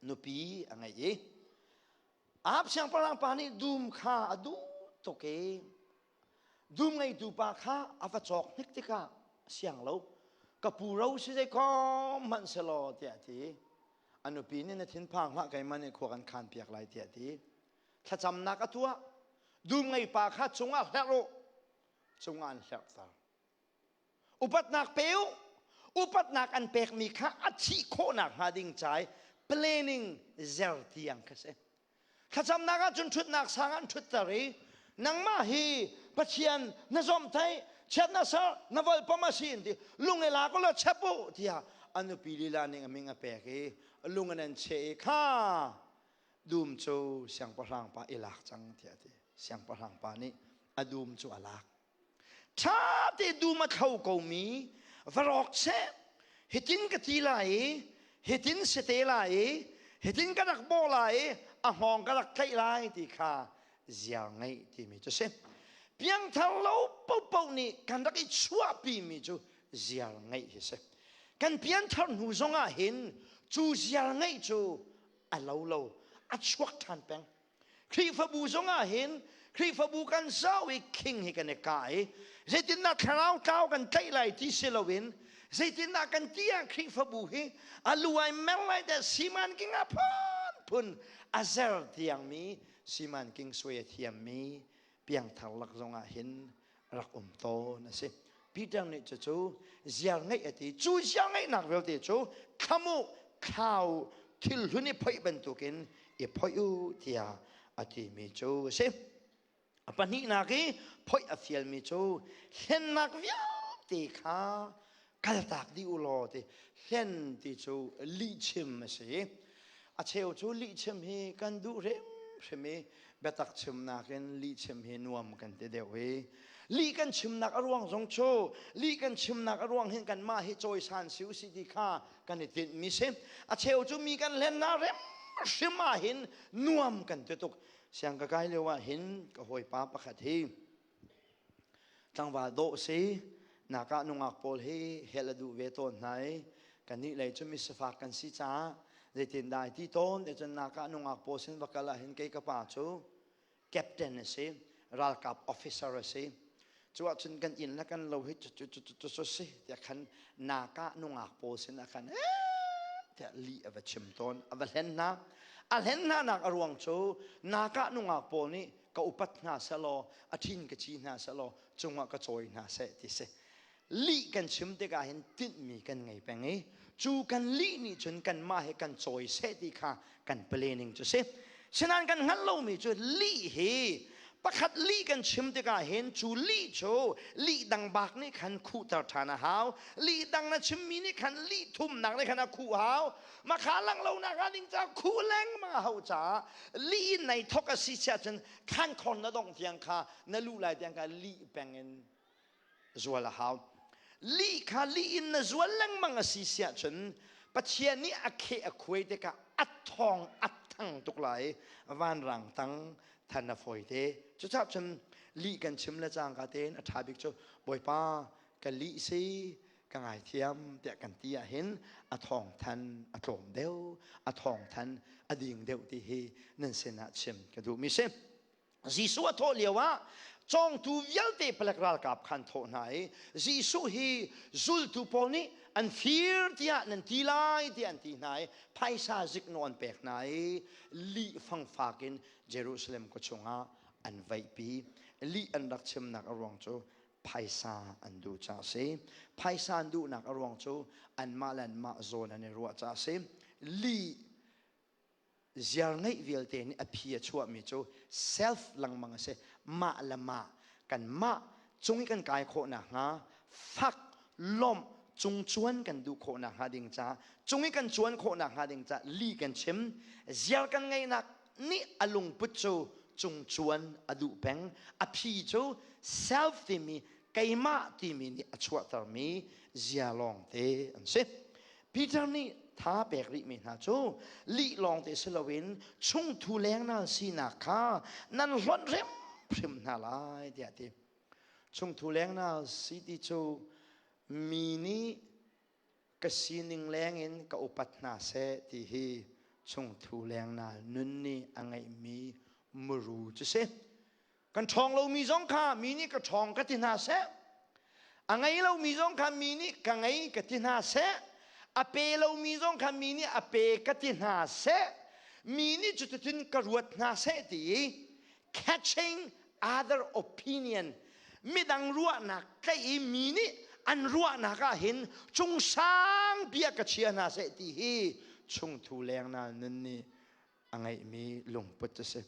nupi a ngei i Ahab siangpahrang pa nih dum kha a duh tuk i dum ngeitu pa kha a va cawk hnik tikah siang lo ka pu ro si zei kom hmanh selaw tiah a ti. A nupi nih na thinphang hlah keimah nih khua kan khan piak lai tiah a ti. Thlacamnak a tuah. Dum ngei pa kha cungah hlerh u. Cungah an hlerhter. Upatnak pe u. Upatnak an pekmi kha a thih khawhnak hnga ding ca i planning zer tiang kha si. Thlacamnak ah cun ṭhutnak sang an ṭhutter i nangmah hi Pathian na zomhtaih chiat na ser na volpam a si in ti lung i la ko law chep u tiah a nupi lila ning a ming a pek i lung in an cheh i kha dum cu siangpahrang pa i lak cang tiah a ti. Siangpahrang pa nih a dum cu a lak. Ṭha te dum a thlo komi va rawk seh hitin ka ti lai i hitin si te lai i hitin ka rak bawh lai i a hngawng ka rak tlaih lai ti kha ziar ngeih timi cu si. Piangthar lo paohpaoh nih kan rak i chuahpimi cu ziar ngeih hi si. Kan pianthar hnu zongah hin cu ziar ngeih cu a lo lo a chuak ṭhan peng. Khrihfabu zongah hin Khrihfabu kan zau i khing hi kan i kah i zeitindah thlarau tlau kan tlaih lai ti si loin zeitindah kan ti ah Khrihfabu hi a lu ai mer lai te siman king ah phun phun a zer tiangmi siman king suai a thiammi piangthar lak zongah hin rak um tawn a si. Peter nih cucu ziar ngeih a ti. Cu ziar ngeihnak vialte cu thlam u, thlau thil hlun i phoih bantukin i phoih u tiah a timi cu a si. A pahnihnak i phoih a fialmi cu hlennak vialte kha kaltak dih u law ti hlen ti cu lihchim a si. A cheu cu lihchim hi kan duh hrimhrim i Biatak chimnak in lih chim hi nuam kan ti deuh i lih kan chimnak a ruang zong cu lih kan chimnak a ruang hin kanmah hi cawisan si usih ti kha kan i tinhmi si. A cheu cu mi kan hlennak hrimhrim ah hin nuam kan ti tuk. Siang ka kai lio ah hin ka hawipa pakhat hi tlangval dawh si nakah nungak pawl hi hel a duh ve tawn hna i kannih lei cu misifak kan si caah zeitindah ai ti tawn ti cun nakah nungak pawl sin va kal ah hin kei ka pa cu captain a si, ralkap officer a si. Cu ahcun kan inn le kan lo hi cu cu cu cu cu si tiah khan nakah nungak pawl sin ah khan tiah lih a va chim tawn, a va hlen hna. A hlen hna nak a ruang cu nakah nungak pawl nih ka upat hna selaw a ṭhin ka ci hna selaw cungah ka cawi hna seh ti si. Lih kan chim tikah hin tinhmi kan ngei peng i cu kan lih nih cun kanmah he kan cawi seh ti kha kan planning cu si. Sinain kan hngalh lomi cu lih hi pakhat lih kan chim tikah hin cu lih cu lih dang bak nih khan khuhter ṭhan a hau. Lih dang na chimmi nih khan lih thumnak nih khan a khuh hau. Makha lang lonak ah ding caah khuh lengmang a hauh caah lih in nai thok a si siah cun khan khon na dongh tiang kha na luh lai tiang kha lih peng in zual a hau. Lih kha lih in na zual lengmang a si siah cun Pathian nih a kheh a khuai tikah a thawng a thang tuk lai vanrang tang than a fawi te. Cucaah cun lih kan chim le cangka tein a ṭha bik cu Bawipa ka lih si ka ngaithiam tiah kan ti ahhin a thawng than a tlawm deuh a thawng than a ding deuh ti hi nan sinah chim ka duhmi si. Jesuh a thawh lio ah cawngtu vialte palek ralkap khan thawh hna i Jesuh hi zultu pawl nih an fir tiah nan ti lai tiah an ti hna i phaisa ziknaw an pek hna i lih fangfak in Jerusalem khua chungah an vaihpi. Lih an rak chimnak a ruang cu phaisa an duh caah a si. Phaisa an duhnak a ruang cu anmah le anmah zawn an i ruah caah a si. Lih ziar ngeih vialte nih a phi a chuahmi cu self lengmang a si. Mah le mah kanmah cung i kan kai khawh nakhnga fak lawmh cungcuan kan duh khawh nakhnga ding caah cung i kan cuan khawh nakhnga ding caah li kan chim ziar kan ngeihnak nih a lungput cu cungcuan a duh peng a phi cu self timi keimah timi nih a chuahtermi zia lawngte an si. Peter nih tha pek rihmi hna cu lih lawngte si loin chungthu lengnal sinak kha nan hlonh hrimhrim hna lai tiah a ti. Chungthu lengnal si ti cu mi nih ka sining lengin ka upat hna seh ti hi chungthu lengnal nun nih a ngeihmi muru cu si. Kan ṭhawng lomi zong kha mi nih ka ṭhawng ka ti hna seh. A ngei lomi zong kha mi nih ka ngei ka ti hna seh. A pe lomi zong kha mi nih a pe ka ti hna seh. Mi nih cuticun ka ruat hna seh ti i catching other opinion midang ruahnak tlaih i mi nih an ruahnak ah hin cungsang bia ka chia hna seh ti hi chungthu lengnal nun nih a ngeihmi lungput a si.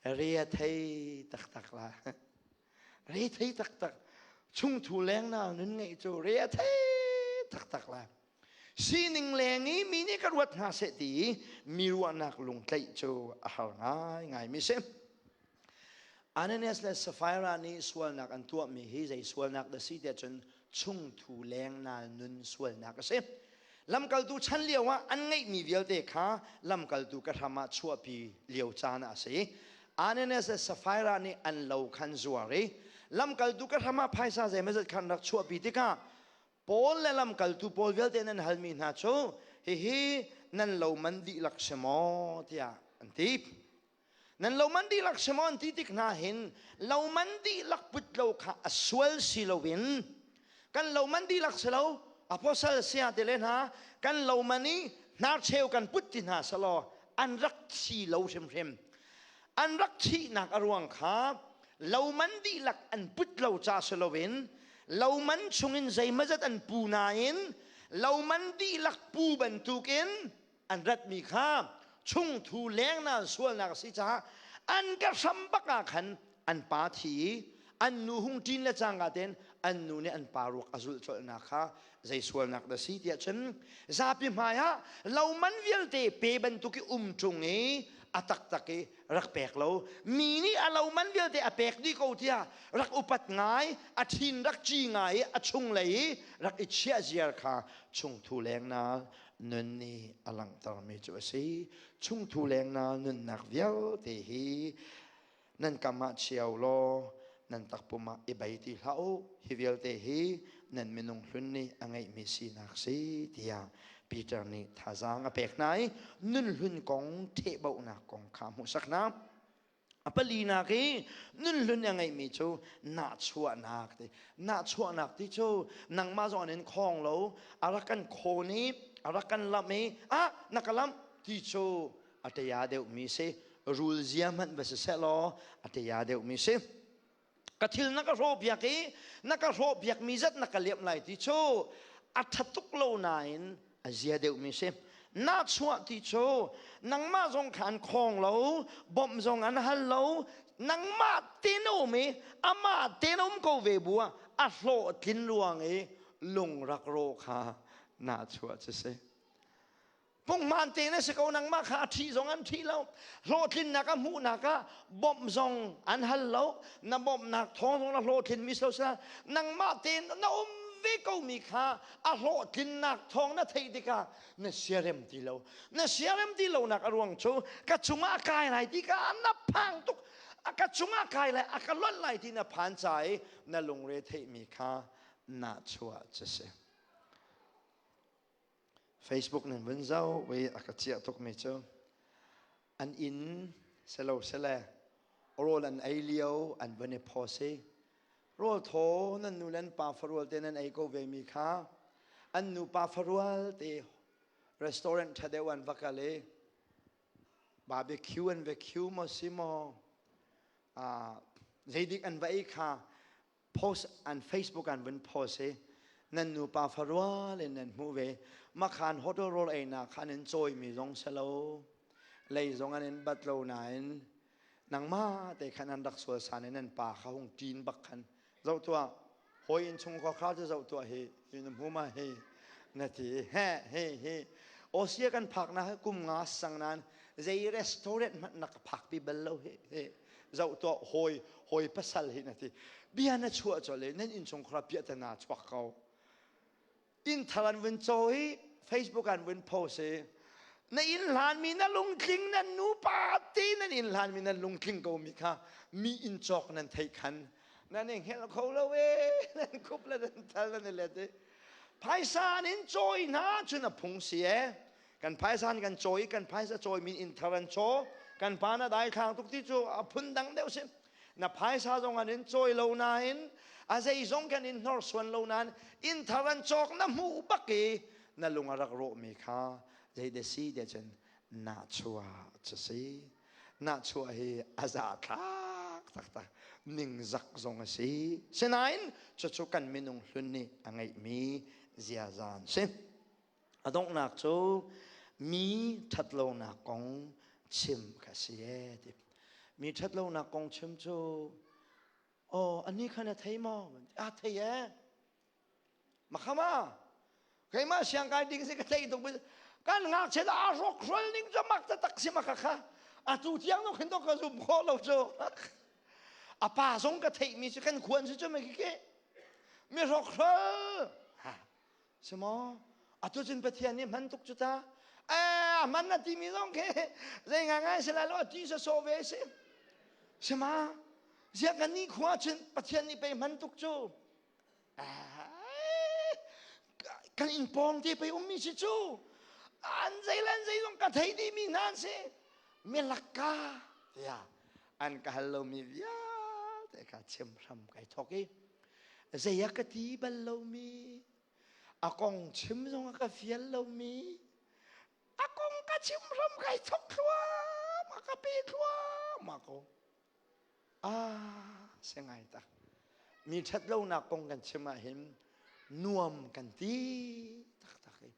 Re a thei taktak la. Re thei taktak. Chungthu lengnal nun ngeih cu re a thei taktak la. Sining leng i mi nih ka ruat hna seh ti i mi ruahnak lungtlaih cu a har ngaingai mi si. Ananias le Sapphira nih sualnak an tuahmi hi zei sualnak dah si tiah cun chungthu lengnal nun sualnak a si. Lamkaltu chan lio ah an ngeihmi vialte kha lamkaltu ka hram ah chuahpi lio caan ah a si. Ananias le Sapphira nih an lo khan zuar i lamkaltu ka hram ah phaisa zeimawzat khan rak chuahpi tikah Paul le lamkaltu pawl vialte nan halmi hna cu hihi nan lo man dihlak si maw tiah an ti. Nan lo man dihlak si maw an ti tik hna hin lo man dihlak put lo kha a sual si loin kan lo man dihlak si lo apostle sia te le hna kan lo man i hnarcheu kan put ti hna selaw an rak thi lo hrimhrim an rak thihnak a ruang kha lo man dihlak an put lo ca si loin lo man chungin zeimazat an pu nain lo man dihlak pu bantukin an ratmi kha chungthu lengnal sualnak a si caah an ka hram bak ah khan an pa thi i an nu hung ṭin le cangka tein an nu nih an pa ruak a zulh colhnak kha zei sualnak dah si tiah cun zapi hmai ah lo man vialte pe bantuk i um ṭung i. A taktak i rak pek lo. Mi nih a lo man vialte a pek dih ko tiah rak upat ngai, a thin rak ci ngai i a chunglei i rak i chiah ziar kha chungthu lengnak nun nih a langhtermi cu a si. Chungthu lengnak nunnak vialte hi nan kam ah chia u law nan takpum ah i bei ti hlah u. Hi vialte hi nan minung hlun nih a ngeihmi sinak si tiah Peter nih thazaang a pek hna i nun hlun kong ṭhehbohnak kong kha a hmuhsak hna. A palinak i nun hlun a ngeihmi cu nahchuahnak ti. Nahchuahnak ti cu nangmah zong an in khawng lo, a rak kan khawn i a rak kan lamh i ah na ka lamh ti cu a ṭaya deuhmi si. Rul zia hmanh va si seh law a ṭaya deuhmi si. Ka thil na ka hrawhpiak i na ka hrawhpiakmi zat na ka liamh lai ti cu a ṭha tuk lo nain a zia deuhmi si. Nahchuah ti cu nangmah zong kha an khawng lo, bawmh zong an hal lo, nangmah te na um i amah te na um ko ve bu ah a hlawhtlin ruang i lung rak rawh kha nahchuah cu si. Punghman te na si ko nangmah kha a ṭhi zong an ṭhi lo hlawhtlinnak a hmuhnak ah bawmh zong an hal lo na bawmhnak thawng zong na hlawhtlin mi so sa nangmah tein na um ve ko mi kha a hlawhtlinnak thawng na theih tikah na siarem ti lo na siarem ti lonak a ruang cu ka cungah a kai lai ti ka na phang tuk a ka cungah kai lai a ka lonh lai ti na phan ca i na lungre theihmi kha na chuah cu si. Facebook nan vun zoh i a ka ciah tukmi cu an inn selo sele rawl an ei lio an vun i phaw si. Rawl thaw nan nu le nan pa farual te nan ei ko ve mi kha an nu pa farual te restaurant ṭha deuh an va kal i barbecue an va queue maw si maw zeidik an va ei kha post an Facebook an vun post i nan nupa farual in nan hmuh ve. Makhan hotel rawl einak kha an in cawimi zong si lo, lei zong an in bat lo nain nangmah te khan an rak sual san in nan pa kha hung ṭin bak khan zoh tuah hawi inn chung khua kha cu zoh tuah hi hi na hmu ma hi na ti he he he Osia kan phak na kum nga sang nan zei restaurant hmanh na ka phak pi bal lo he he zoh tuah hawi hawi pasal hi na ti. Bia na chuah colh i nan innchungkhar ah piahtana chuak ko. Inn thar an vun caw i Facebook an vun post i na inn hlanmi na lungtling nan nupa te nan inn hlanmi nan lungtling ko mi kha mi inn cawk nan theih khan nan i hngelh kho lo e nan khup le nan thal nan i let i phaisa an in cawi hna cun a phung si e. Kan phaisa an kan cawi, kan phaisa cawimi inn thar an caw. Kan pa na daithlang tuk ti cu a phun dang deuh si. Na phaisa zong an in cawi lo nain a zeizong kan in hnorsuan lo nain inn thar an cawk na hmuh bak i na lung a rak rawhmi kha zei si te cun nahchuah cu si. Nahchuah hi a za thlak taktak ningzak zong a si. Sinain cucu kan minung hlun nih a ngeihmi ziaza an si. A donghnak cu mi ṭhatlonak kong chim kha si ee ti. Mi ṭhatlonak kong chim cu aw anih kha na thei maw? Ah thei ee. Makhama keimah siangkai ding si ka thei tuk kan ngakchia a rawkhrol ning cu mak taktak si maka kha atu tiang no khin to ka zum khawh lo cu a pa zong ka theih mi cu kan khuan si cu me khi mi rawkhrol Si maw? Atu cun Pathian nih hman tuk cu ta. Eh, a hman na timi zong khi zei ngai si lai lo, a ti sawsawh ve si. Si ma? Ziah kan nih khua cun Pathian nih pei hman tuk cu. Eh, kan inn pawng te pei ummi si cu. An zei le an zei zong ka thei dihmi hna an si. Mi lakka tiah an ka hal lomi vialte kha chim hram kai thawk i zei a ka ti bal lomi a kong chim zong a ka fial lomi a kong ka chim hram kai thok thluam a ka pe thluam ko. Ah se ngai tak. Mi ṭhat lonak kong kan chim ah hin nuam kan ti taktak i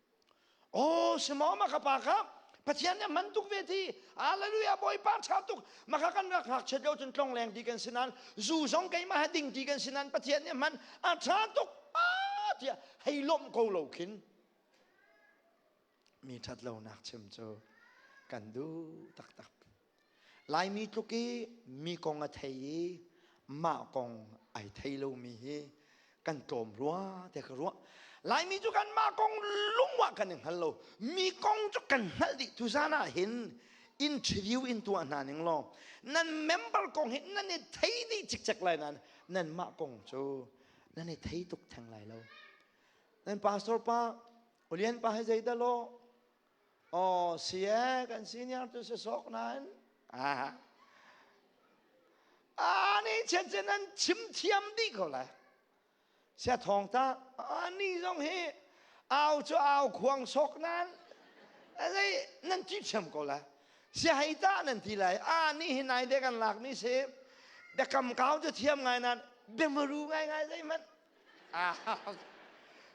Oh, simo ma ka pa kha Pathian nih man tuk ve ti. Hallelujah Bawipa ṭha tuk. Maka kan rak ngakchiat lio cun tlong leng ti kan sinan zu zong keimah he ding ti kan sinan Pathian nih man a ṭha tuk ah tiah hei lawmh ko lo khin mi ṭhat lonak chim cu kan duh taktak. Laimi tluk i mi kong a thei i mah kong ai thei lomi hi kan tlawm rua te ka ruah. Laimi cu kan mah kong lungwah kan i hngal lo. Mi kong cu kan hngalh dih. Tuzan ah hin interview in tuah hna ning law nan member kong hi nan i thei dih cikcek lai nain nan mah kong cu nan i thei tuk theng lai lo. Nan pastor pa Ulian pa hi zei dah law Oh, si e, kan senior tu si sok nain. Ah. Ani chen chen nan chim thiam dih ko lai. Sia thong ta ani zong hi au cu au khuang sok nan zei nan ti thiam ko lai. Sia hei ta nan ti lai. Ani hi nai de kan lak mi si. Biakam kau cu thiam ngai nan biamaru ngai ngai zei man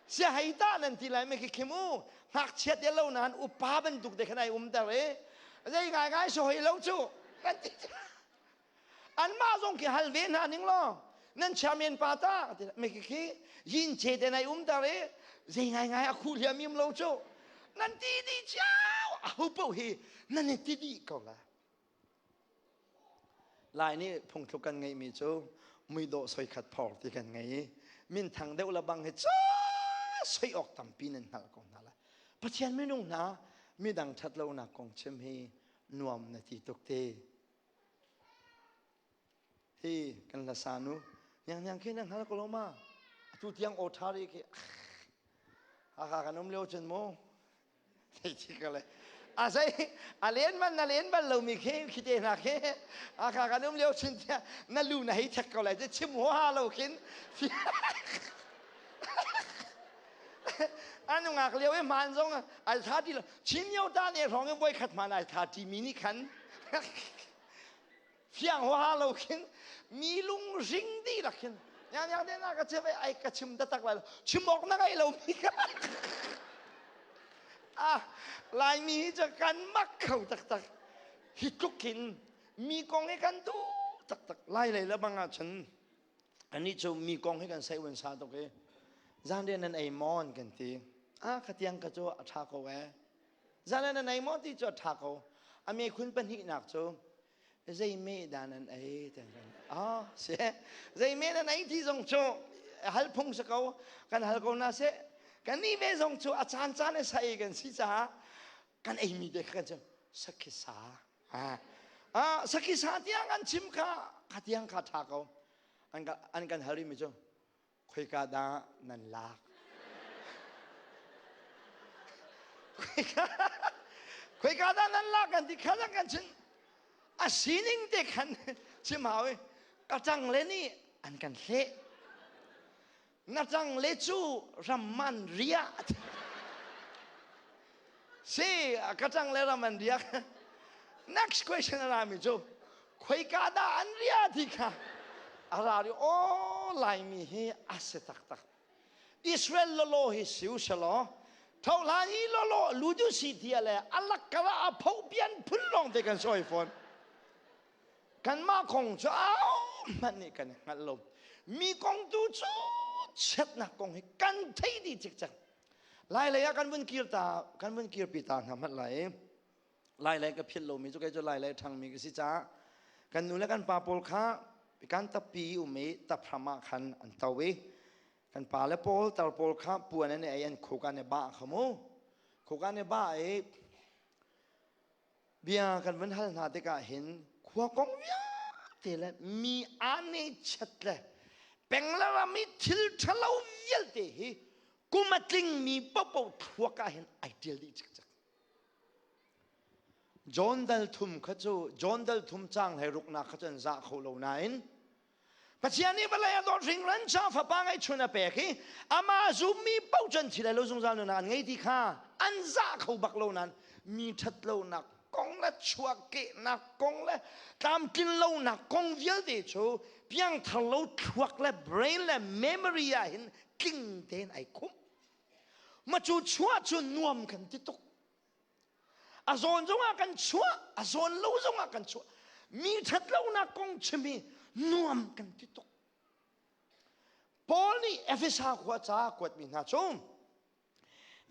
Siahei tah nan ti lai me khi khim u ngakchia te lo nain upa bantuk te khan ai um ter i zei ngai ngai so hoi lo cu kan ti anmah zong khi hal ve hna ning law nan chairman pa ta me khi khi yin che te nai um ter i zei ngai ngai a khu hliam im lo cu nan ti di ciao a hu po hi nan i ti dih ko la Lai nih phungthluk kan ngeihmi cu muidawh soikhat phor ti kan ngei i minthang deuh le bang hi ca soi awk tampi nan hngalh ko hna lai. Pathian minung hna midang ṭhatlonak kong chim hi nuam na ti tuk te. Hi kan hlasa nu niang khi na hngal ko lo ma? Atu tiang aw ṭha rih khi Hakha kan um lio cun mu A zei a len man na len bal lomi khi khi te hna khi a kha kan um lio chin tiah na lu na hei thek ko lai te chim huaha lo khin a nungak lio i hmaan zong ai tha ti lo chin yo ta ne hrawng i voi khat hmaan ai tha ti mi nih khan fiang huaha lo khin mi lung ring dihlak khin yang yang te na ka chim ai ka chim taktak lai lo chim awk na ngei lo mi kha ah laimi hi cu kan mak kho taktak hi tluk hin mi kong hi kan duh taktak lai lei le bang ah cun anih cu mi kong hi kan sei wan sa tuk i zanrian nan ei mawn kan ti ah khatiang ka cu a tha ko e Zanrian nan ei maw ti cu a ṭha ko. A mekhun pahnihnak cu zei meh dah nan ei ti kan ah si zei meh nan ei ti zong cu hal phung si ko kan hal ko na seh kan nih ve zong cu a caan caan i sa ei kan si caah kan ei mi te kha kan chim sakhi sa ah ah sakhi sa tiang an chim kha kha tiang kha ṭha ko an an kan hal rih mi cu Khoika dah nan lak? Khoika dah nan lak kan ti khan kan chin a sining te khan chim hau i ka cang le nih an kan hleh na cang le cu ramman ria si ka cang le ram an riak next question a rami cu khoika dah an ria ti kha a ra ri aw laimi hi a si taktak Israel lolo hi siu selaw thohlan i lolo ludu si tia le alak kala a pho pian phun lawng te kan sawi fawn kanmah kong cu au hmanh nih kan hngalh lo mi kong tu cu chiatnak kong hi kan thei dih cikcek Lai lei ah kan vun kir ta kan vun kirpi ta hna hmanh lai lai lei ka philh lomi cu kei cu lai lei ṭhangmi ka si caah kan nu le kan pa pawl kha kan tappi um i taphram ah khan an to i kan pa le pawl tar pawl kha puan an i ei an khuk an i bah kha mu khuk an i bah i Bia kan vun hal hna tikah hin khua kong vialte le mi aa chiat le peng le ram i thil ṭhalo vialte hi kum a tlingmi paohpaoh thluak ah hin ai ṭial dih cikcek. John dal thum kha cu John dal thum caang hlei ruknak kha cu an zah kho lo nain Pathian nih vawlei a dawt hringhran ca fapa ngeihchun a pek i amah zummi paoh cu an thi lai lo zungzal nunnak an ngei ti kha an zah kho bak lo nain mi ṭhatlonak kong le chuahkehnak kong le tlamtlin lonak kong vialte cu piangthar lo thluak le brain le memory ah hin tling tein ai khumh. Ma cu chuah cu nuam kan ti tuk. A zawn zongah kan chuah, a zawn lo zongah kan chuah. Mi ṭhatlonak kong chim hi nuam kan ti tuk. Paul nih Efesa khua ca a kuatmi hna cu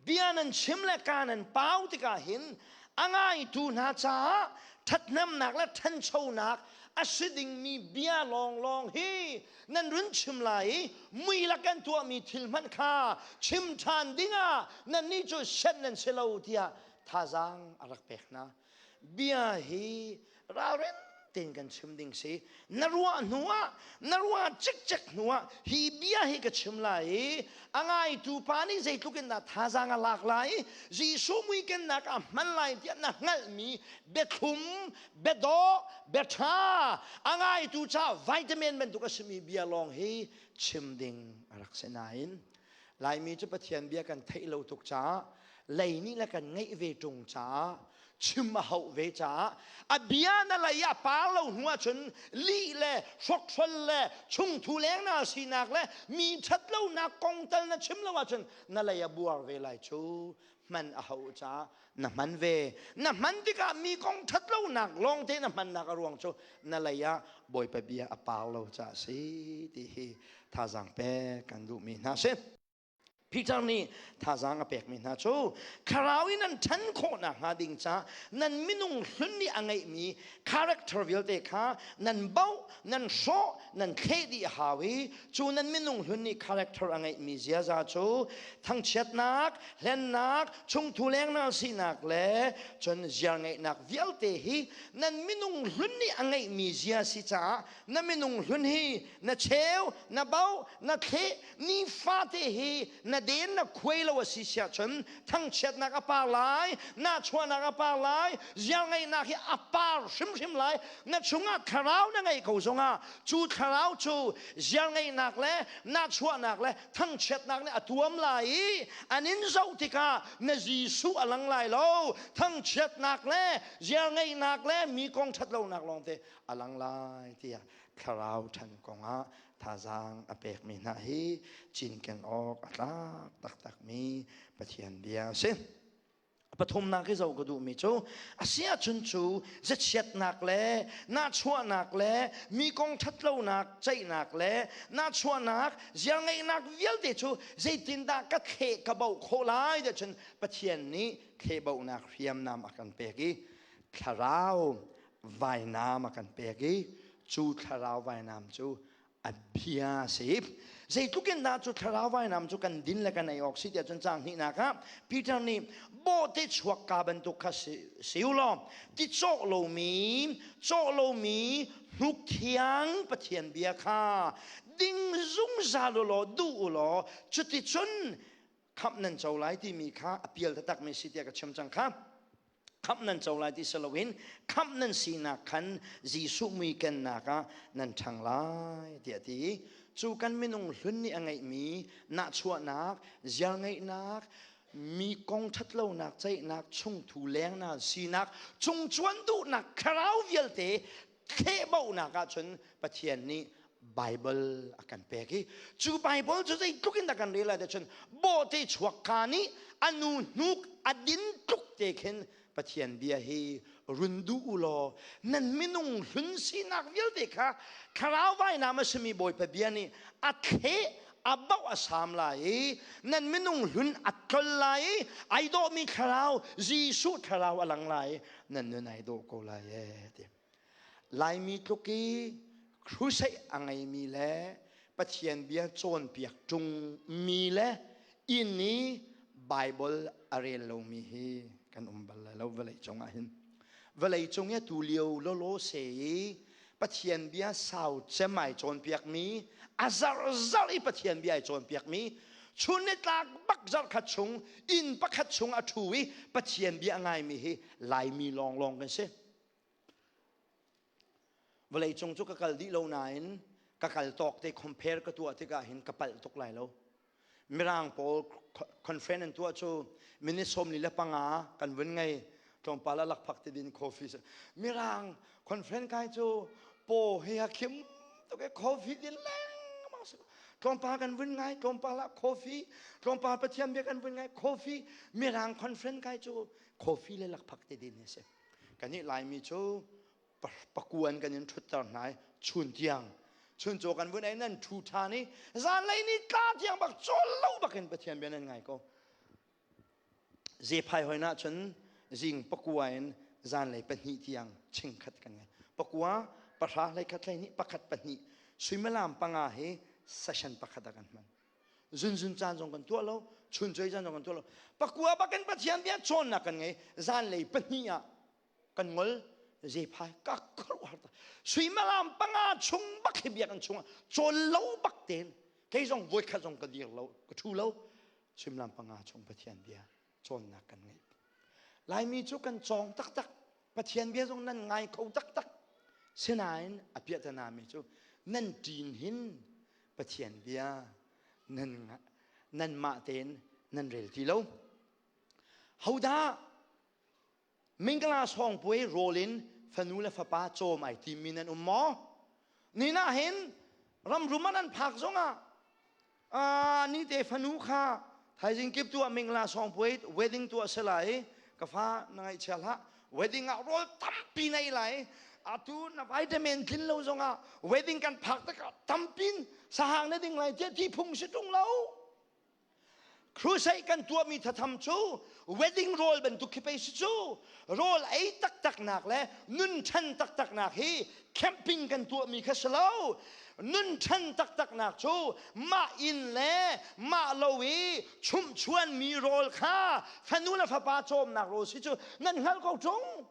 bia nan chim le ka nan pau tikah hin A ngaitu hna caah ṭhathnemnak le ṭhanchonak a si dingmi bia lawnglawng hi nan run chim lai i mui lak kan tuahmi thil hmanh kha chim ṭhan dingah nannih cu sianh nan si lo tiah thazaang a rak pek hna. Bia hi ralrin tein kan chim ding si. Na ruah hnu ah, na ruah cikcek hnu ah hi bia hi ka chim lai i a ngaitu pa nih zeitluk in dah thazaang a lak lai i Jesuh muikennak ah hman lai tiah na hngalhmi biathlum, biadawh, biaṭha a ngaitu ca vitamin bantuk a simi bia lawng hi chim ding a rak si nain Laimi cu Pathian bia kan theih lo tuk caah lei nih le kan ngeih ve ṭung caah chim a hauh ve caah a bia na lei ah par lo hnu ahcun lih le hrokhrol le chungthu lengna sinak le mi ṭhat lonak kong tal na chim lo ahcun na lei a buar ve lai cu. Hman a hauh caah na hman ve. Na hman tikah mi kong ṭhat lonak lawngte na hmannak a ruang cu na lei ah Bawipa bia a par lo caah si ti hi thazaang pek kan duhmi hna si. Peter nih thazaang a pekmi hna cu thlarau in nan ṭhan khawh nakhnga ding ca nan minung hlun nih a ngeihmi character vialte kha nan bauh, nan hrawh, nan thleh dih a hau i cu nan minung hlun nih character a ngeihmi ziaza cu thangchiatnak, hlennak, chungthu lengnal sinak le cun ziarngeihnak vialte hi nan minung hlun nih a ngeihmi zia si caah na minung hlun hi na cheu, na bauh, na thleh, nifate hi na den na khuai lo a si siah cun thangchiatnak a par lai, nahchuahnak a par lai, ziarngeihnak hi a par hrimhrim lai. Na chungah thlarau na ngeih ko zongah cu thlarau cu ziarngeihnak le nahchuahnak le thangchiatnak nih a tuam lai i an in zoh tikah na Jesuh a lang lai lo. Thangchiatnak le ziarngeihnak le mi kong ṭhatlonak lawngte a lang lai tiah thlarau ṭhan kongah thazaang a pekmi hna hi cinken awk a tlak taktakmi Pathian bia a si. Pathumnak i zoh ka duhmi cu a si ahcun cu zachiatnak le nahchuahnak le mi kong ṭhatlonak ceihnak le nahchuahnak ziarngeihnak vialte cu zeitindah ka thleh ka bauh khawh lai tiah cun Pathian nih thlehbauhnak hriamnam a kan pek i thlarau vainam a kan pek i cu thlarau vainam cu a bia a si. Zeitluk in dah cu thlarau vainam cu kan din le kan ei awk si tiah cun caang hnihnak ah Peter nih bawhte chuak ka bantuk kha si u law ti cawh lomi cawh lomi hnuk thiang Pathian bia kha ding zungzal u law duh u law cuticun khamh nan co lai timi kha a pial taktakmi si tiah ka chim cang kha. Khamh nan co lai ti si loin khamh nan sinak khan Jesuh mui kennak ah nan ṭhang lai tiah a ti. Cu kan minung hlun nih a ngeihmi nahchuahnak, ziarngeihnak, mi kong ṭhatlonak ceihnak, chungthu lengnak sinak, cungcuan duhnak thlarau vialte thlehbauhnak ahcun Pathian nih Bible a kan pek i cu Bible cu zeitluk in dah kan rel lai cun bawhte chuak ka nih a nu hnuk a din tluk te khin Pathian bia hi run duh u law nan minung hlun sinak vialte kha thlarau vainam a simi Bawipa bia nih a thleh a bauh a sam lai i nan minung hlun a tlol lai i ai dawhmi thlarau Jesuh thlarau a lang lai i nan nun ai dawh ko lai ee ti. Laimi tluk i crusade a ngeimi le Pathian bia cawnpiak ṭung mi le inn i Bible a rel lomi hi kan um bal lai lo vawlei cung ah hin. Vawlei cung i atu lio lawlaw se i Pathian bia sau cem ai cawnpiakmi, a zarhzarh i Pathian bia ai cawnpiakmi, chun ni tlak bak zarh khat chung inn pakhat chung a ṭhu i Pathian bia a ngaimi hi Laimi lawnglawng kan si. Vawleicung cu ka kal dih lo nain ka kal tawk te compare ka tuah tikah hin ka palh tuk lai lo. Mirang pawl conference an tuah cu minute 45 kan vun ngei tlawmpal ah lakphak ti din coffee Mirang conference kai cu paw he a khim tuk e coffee din lengmang si tlawmpal kan vun ngai tlawmpal ah coffee tlawmpal Pathian bia kan vun ngai coffee Mirang conference kai cu coffee le lakphak ti din hi si. Kannih Laimi cu pakuan kan in ṭhutter hna i chun tiang chun caw kan vun ei nan ṭhu ṭhan i zanlei ni tla tiang bak cawl lo bakin Pathian bia nan ngai ko. Zephai hoi na cun. Zing pakua in zanlei pahnih tiang chingkhat kan ngei. Pakua, pahra, hleikhat, hleihnih, pakhat, pahnih. Suimilam panga hi session pakhat ah kan hman. Zunzun caan zong kan tuah lo, chunchoi caan zong kan tuah lo. Pakua bakin Pathian bia cawnnak kan ngei. Zanlei pahnih ah kan ngol zephai ka khuaruahhar ta suimilam panga chung bak hi biakinn chungah cawl lo bak tein kei zong voikhat zong ka dir lo ka ṭhu lo suimilam panga chung Pathian bia cawnnak kan ngei Laimi cu kan cawng taktak Pathian bia zong nan ngai kho taktak sinain a piahtana mi cu nan ṭin hin Pathian bia nan nanmah tein nan rel ti lo hodah Mingla sawngpuai rawl in fanu le fapa cawm ai timmi nan um maw? Ni ah hin ramrum ah nan phak zongah ni te fanu kha thaizing kip tu ah mingla sawngpuai wedding tu a si lai ka fa na ngaihchia hlah wedding ah rawl tampi nei lai atu na vitamin tlin lo zongah wedding kan phak tikah tampin sahang na ding lai tiah ti phung si ṭung lo Crusade kan tuahmi thatham cu wedding rawl bantuk khi pei si cu rawl ei taktak nak le nun ṭhan taktak nak hi camping kan tuahmi kha si lo nun ṭhan taktak nak cu mah inn le mah lo i chumhchuanmi rawl kha fanu le fapa cawmnak rawl si cu nan hngalh ko ṭung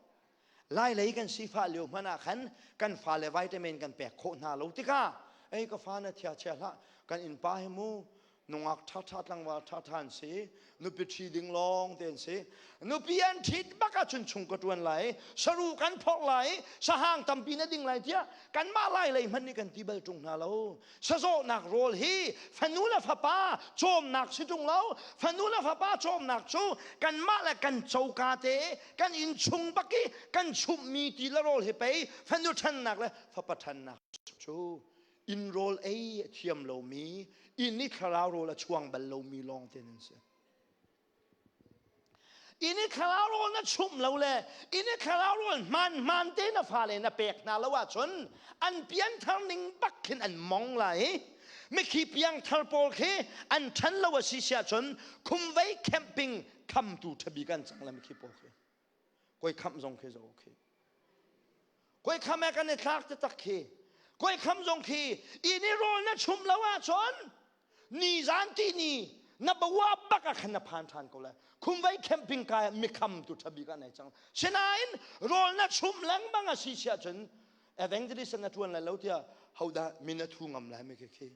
Lailei kan sifah lio hmanh ah khan kan fale vitamin kan pek khawh hna lo tikah ei ka fa na thia chia hlah kan innpa hi mu nungak ṭhaṭha tlangval ṭhaṭha an si nupi ṭhi ding lawng te an si nupi an ṭhit bak ahcun chung ka ṭuan lai saru kan phorh lai sahang tampi na ding lai tiah kanmah lai lei hmanh nih kan ti bal ṭung hna lo Sazawhnak rawl hi fanu le fapa cawmnak si ṭung lo fanu le fapa cawmnak cu kanmah le kan coka te kan innchung bak i kan chumhmi ti le rawl hi pei fanu ṭhannak le fapa ṭhannak cu inn rawl ei a thiam lomi inn i thlarau rawl a chuang bal lomi lawng te nan si. Inn i thlarau rawl na chumh lo le inn i thlarau rawl hmaan hmaan te na fale na pek hna lo ahcun an pianthar ning bak khin an mong lai i mikhi piangthar pawl khi an ṭhan lo a si si ahcun khumvei camping khamtu ṭhabik an cang le mikhi pawl khi koi khamh zong khi zo khi koi kham e kan i thlak taktak khi koi kham zong khi inn i rawl na chum lo ahcun ni zan ti ni na bawa bak ah khan na phan ṭhan ko lai khumvei camping kai ah mikham tu ṭhabik ah nei cang sinain rawl na chum lengmang a si siah cun evangelist na ṭuan lai lo tiah hodah min a thu ngam lai mi khi khi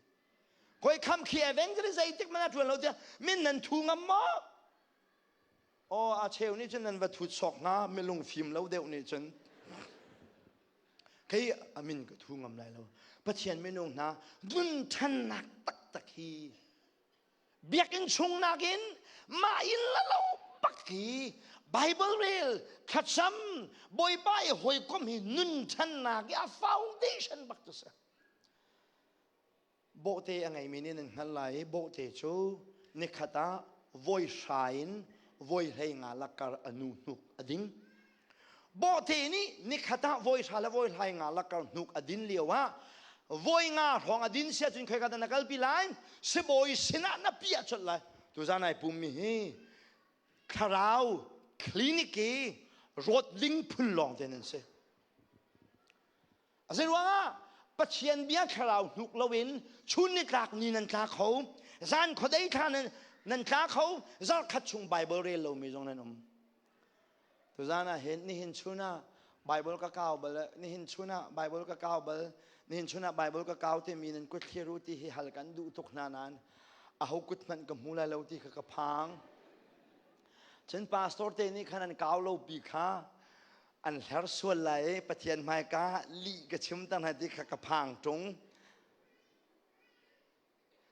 koi kham khi evangelist zeitik man a ṭuan lo tiah min nan thu ngam maw aw a cheu nih cun nan va thut sawk hnga milung fim lo deuh nih cun kei a min ka thu ngam lai lo pathian minung hna nun ṭhannak taktak hi biakinn chung nakin mah inn la lo bak hi Bible rel thlacam Bawipa i hawikom hi nun ṭhannak i a foundation bak cu si Bawhte a ngeimi nih nan hngalh lai i bawhte cu nikhat ah voi hra in voi hlei nga lakar a nu hnuk a ding. Bawhte nih nikhat ah voi hra le voi hlai nga lakar hnuk a din lio ah voi nga hrawng a din sia cun khoika dah na kalpi lai? Sibawi sinah na piah colh lai. Tuzan ai pummi hi thlarau clinic i rawt ding phun lawng te nan si. Zeiruangah Pathian bia thlarau hnuk loin chun nitlak ni nan tla kho, zan khuadei thla nan, nan tla kho, zarkhat chung Bible rel lomi zong nan um. Tuzan ah hin nihin chun ah Bible ka kau bal, nihin chun ah Bible ka kau bal, nihin chun ah Bible ka kau timi nan kut thlir u ti hi hal kan duh tuk hna nain aho kut hmanh ka hmu lai lo ti kha ka phang. Cun pastor te nih khan an kau lo pi kha an hler sual lai i Pathian hmaika lih ka chim ta hna ti kha ka phang ṭung.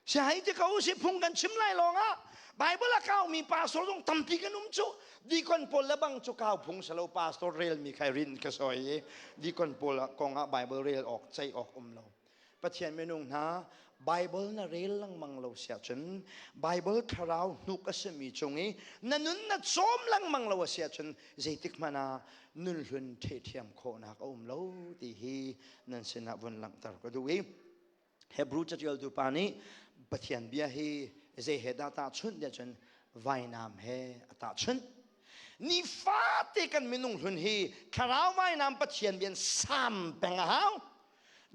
Si hai ti ko si phung kan chim lai lawngah Bible a kaumi pastor zong tampi kan um cu deacon pawl le bang cu kau phung salo pastor rel mi khai rin ka soi i deacon pawl kong ah Bible rel awk ceih awk um lo Pathian minung hna Bible na rel lengmang lo siah cun Bible thlarau hnuk a simi cung i na nun na cawm lengmang lo a si ahcun zeitik hmanh ah nun hlun thehthiam khawhnak a um lo ti hi nan sinah vun langhter ka duh i Hebrew catialtu pa nih Pathian bia hi zei he dah tahchunh tiah cun vainam he a tahchunh. Nifate kan minung hlun hi thlarau vainam Pathian bian sam peng a hau.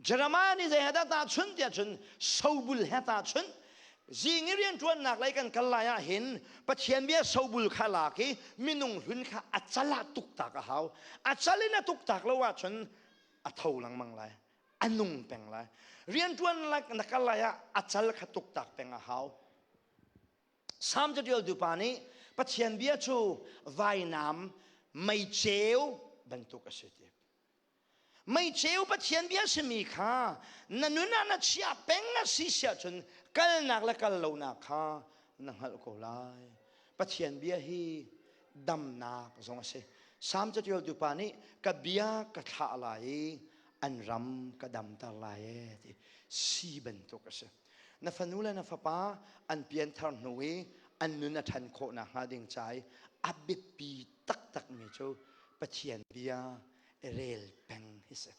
Jeremiah nih zei he dah tahchunh tiah cun sobul he tahchunh. Zing i rianṭuannak lei kan kal lai ah hin Pathian bia sobul kha lak i minung hlun kha a cal ah tuktak a hau. A cal in a tuktak lo ahcun a tho lengmang lai. A nung peng lai. Rianṭuan na kal lai ah a cal kha tuktak peng a hau. Salm caṭialtu pa nih Pathian bia cu vainam meiceu bantuk a si ti. Meiceu Pathian bia simi kha na nun ah na chiah peng a si siah cun kalnak le kal lonak kha na hngalh ko lai. Pathian bia hi damnak zong a si. Salm caṭialtu pa nih ka bia ka thlah lai i an ram ka damter lai e ti si bantuk a si. Na fanu le na fapa an pianthar hnu i an nun a ṭhan khawh nakhnga ding ca i a biapi taktakmi cu Pathian bia rel peng hi si.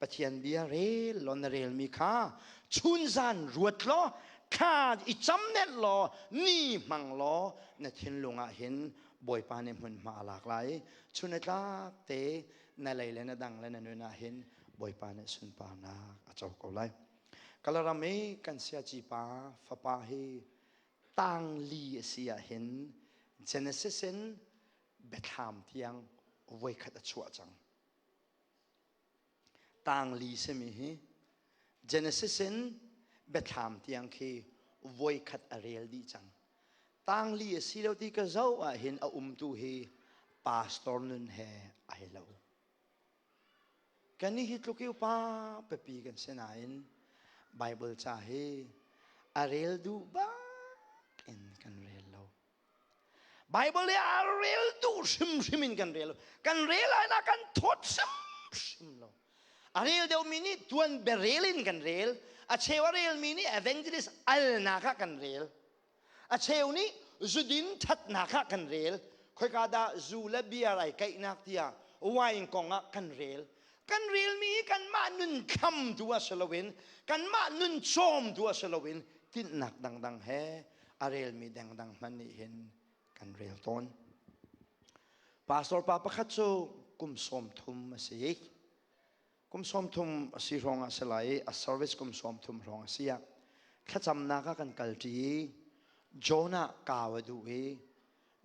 Pathian bia rel law na relmi kha chunzan ruat law thla i cam nenh law ni hmang law na thinlung ah hin Bawipa nih hmunhma a lak lai. Chun a tlak te na lei le na dang le na nun ah hin Bawipa nih sunparnak a co ko lai. Kalaram i kan siaci pa fapa hi tangli a si ahhin Genesis in Biathlam tiang voikhat a chuah cang. Tangli simi hi Genesis in Biathlam tiang khi voikhat a rel dih cang. Tangli a si lo ti ka zoh ahhin a umtu hi pastor nun he ai lo. Kannih hi tluk i upa pipi kan si nain Baibal ca hi a rel duh bak in kan rel lo. Baibal hi a rel duh hrimhrim in kan rel lo. Kan rel ai na kan thawt hrimhrim lo. A rel deuhmi nih tuan biarel in kan rel. A cheu a relmi nih evangelist alnak ah kan rel. A cheu nih zudin ṭhatnak ah kan rel. Khoika dah zu le beer ai kaihnak tiah wine kong ah kan rel. Kan relmi hi kanmah nun thlam tu ah si loin kanmah nun cawm tu ah si loin tinhnak dangdang he a relmi dengdang hmanh nih hin kan rel tawn. Pastor pa pakhat cu kum 30 a si. Kum 30 a si hrawng ah si lai i a service kum 30 hrawng a si ah thlacamnak ah kan kalṭi i Jonah kau a duh i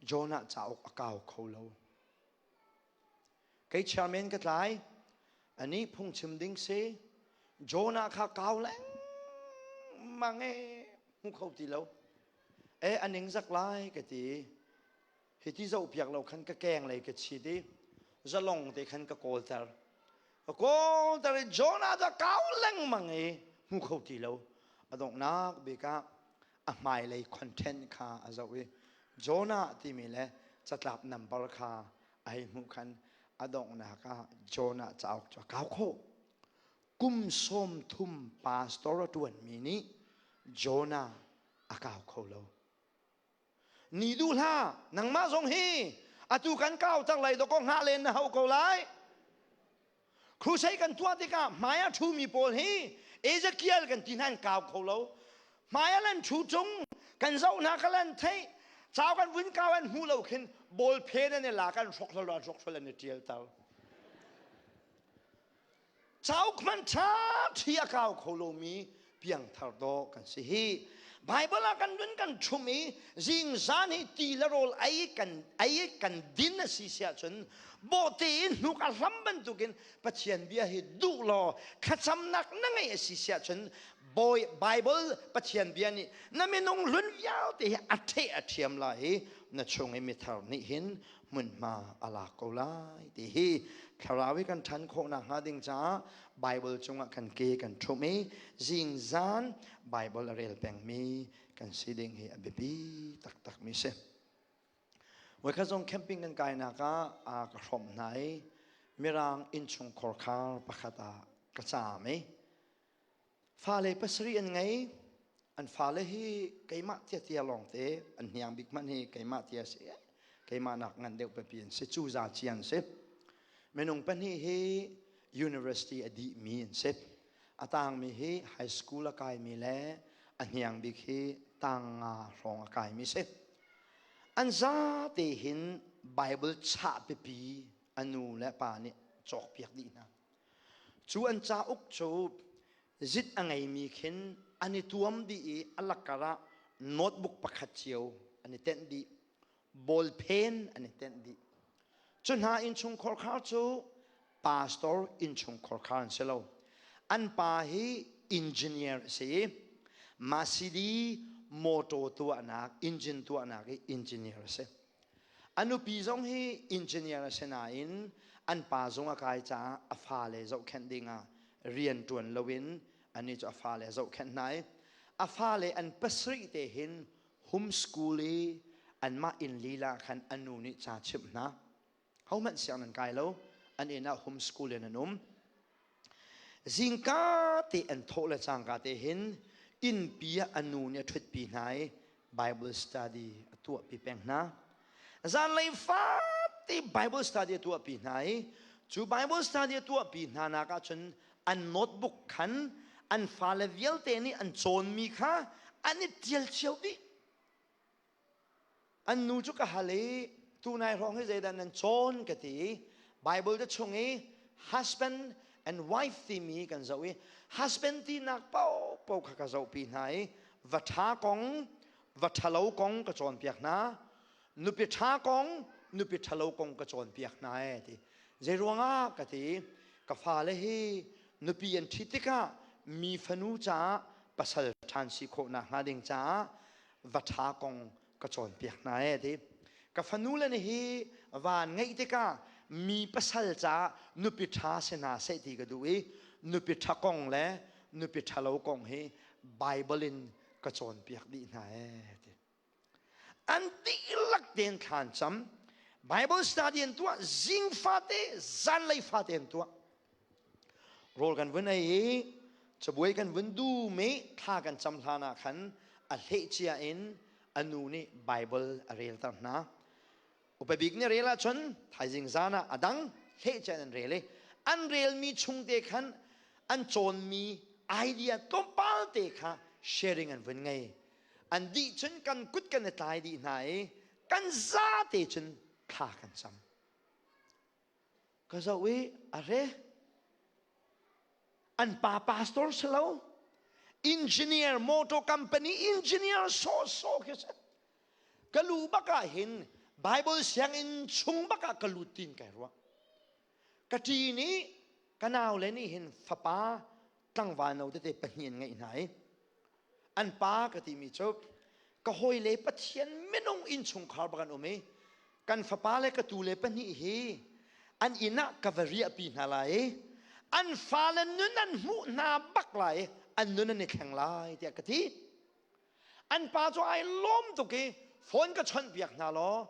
Jonah cauk a kau kho lo. Kei chairman ka tlai, anih phungchim ding si, Jonah kha kau lengmang e hmu kho ti lo. E a ningzak lai ka ti. Hiti zohpiak lo khan ka keng lei ka chit i zalong te khan ka kawlter. Ka kawlter i Jonah cu a kau lengmang i hmu kho ti lo. A donghnak bik ah a hmailei content kha a zoh i Jonah timi le catlap number kha a hei hmuh khan a donghnak ah Jonah cauk cu a kau khawh. Kum 30 pastor a ṭuanmi nih Jonah a kau kho lo. Ni duh hlah, nangmah zong hi atu kan kauter lai dawkaw hngah len na hau ko lai. Crusade kan tuah tikah hmai ah ṭhumi pawl hi Ezekiel kan ti hna an kau kho lo. Hmai ah lan ṭhu cung kan zoh hna kha lan theih cau kan vun kau an hmu lo khin ball phen an i lak an hrok hlol an hrok hlol an i ṭialter. Cauk hmanh ṭha ṭhi a kau kho lomi piangthar dawh kan si hi. Bible ah kan nun kan ṭhum i zingzan hi ti le rawl ei kan ei kan din a si si ahcun bawhte in hnuk a hlam bantukin Pathian bia hi duh law thlacamnak na ngeih a si si ahcun Bawi Bible Pathian bia nih na minung hlun vialte hi a ṭheh a ṭhiam lai i na chung i mithar nih hin hmunhma a lak ko lai ti hi thlarau i kan ṭhan khawh nakhnga ding caah Bible cungah kan ke kan ṭhumh i zingzan Bible a rel pengmi kan si ding hi a biapi taktakmi si. Voikhat zong camping kan kainak ah ka hrawmh hna i Mirang innchung khorkhar pakhat ah ka caam i Fale pasarih an ngei. An fale hi keimah tiatia lawngte an hniang bik hmanh hi keimah tia si. Keimah nak ngan deuh pipi an si. Cu za ci an si. Minung pahnih hi university a dihmi an si. A tangmi hi high school a kaimi le a hniang bik hi tang nga hrawng a kaimi si. An zate hin Bible chah pipi a nu le pa nih cawkpiak dih hna. Cu an cauk cu zit a ngeimi khin an i tuam dih i a lakar ah notebook pakhat cio an i tenh dih. Ballpen an i tenh dih. Cu hna innchungkhar khar cu pastor innchungkhar khar an si lo. An pa hi engineer a si i Masidi motor tuahnak, engine tuahnak i engineer a si. A nupi zong hi engineer a si nain an pa zung a kai caah a fale zohkhenh dingah rian ṭuan loin anih cu a fale a zohkhenh hna i a fale an pasarih te hin homeschool i anmah inn lila khan a nu nih ca chimh hna. Hohmanh siang nan kai lo, an inn ah homeschool in an um. Zingka te an thawh le cangka te hin innpi ah a nu nih a ṭhutpi hna i Bible study a tuahpi peng hna. Zanlei fate Bible study a tuahpi hna i cu Bible study a tuahpi hna nak ahcun an notebook khan an fale vialte nih an cawnmi kha an i ṭial cio dih. An nu cu ka hal i tunai hrawng hi zeidah nan cawn ka ti i Bible te chung i husband and wife timi kan zoh i husband tinak paohpaoh kha ka zohpi hna i va ṭha kong va ṭhalo kong ka cawnpiak hna nupi ṭha kong nupi ṭhalo kong ka cawnpiak hna ee ti zei ruangah ka ti ka fale hi nupi an ṭhit tikah mi fanu caah pasal ṭhan si khawhnak hnga ding caah va ṭha kong ka cawnpiak hna ee ti ka fanu le hi van ngeih tikah mi pasal caah nupi ṭha si hna seh ti ka duh i nupi ṭha kong le nupi ṭhalo kong hi Bible in ka cawnpiak dih hna ee ti an dihlak tein thla an cam Bible study an tuah zing fate zanlei fate an tuah Rawl kan vun ei i cabuai kan vun dum i thla kan cam hlan ah khan a hleh cia in a nu nih Bible a relter hna. Upa bik nih rel ahcun thaizing zan ah a dang hleh cia in an rel i an relmi chung te khan an cawnmi idea tlawmpal te kha sharing an vun ngei. An dih cun kan kut kan i tlai dih hna i kan zate cun thla kan cam. Ka zoh i a re. An pa pastor si lo. Engineer, motor company engineer sawhsawh khi si. Ka lu bak ah hin Bible sianginn chung bak ah ka lut tin kai ruah. Ka ṭi nih ka nau le nih hin fapa tlangval no tete pahnih an ngeih hna i an pa ka timi cu ka hawile Pathian minung innchungkhar bak an um i kan fapa le ka tu le pahnih hi an inn ah ka va riahpi hna lai i an fale nun an hmuh hna bak lai i an nun an i thleng lai tiah ka ti. An pa cu ai lawm tuk i phone ka chawnh piak hna law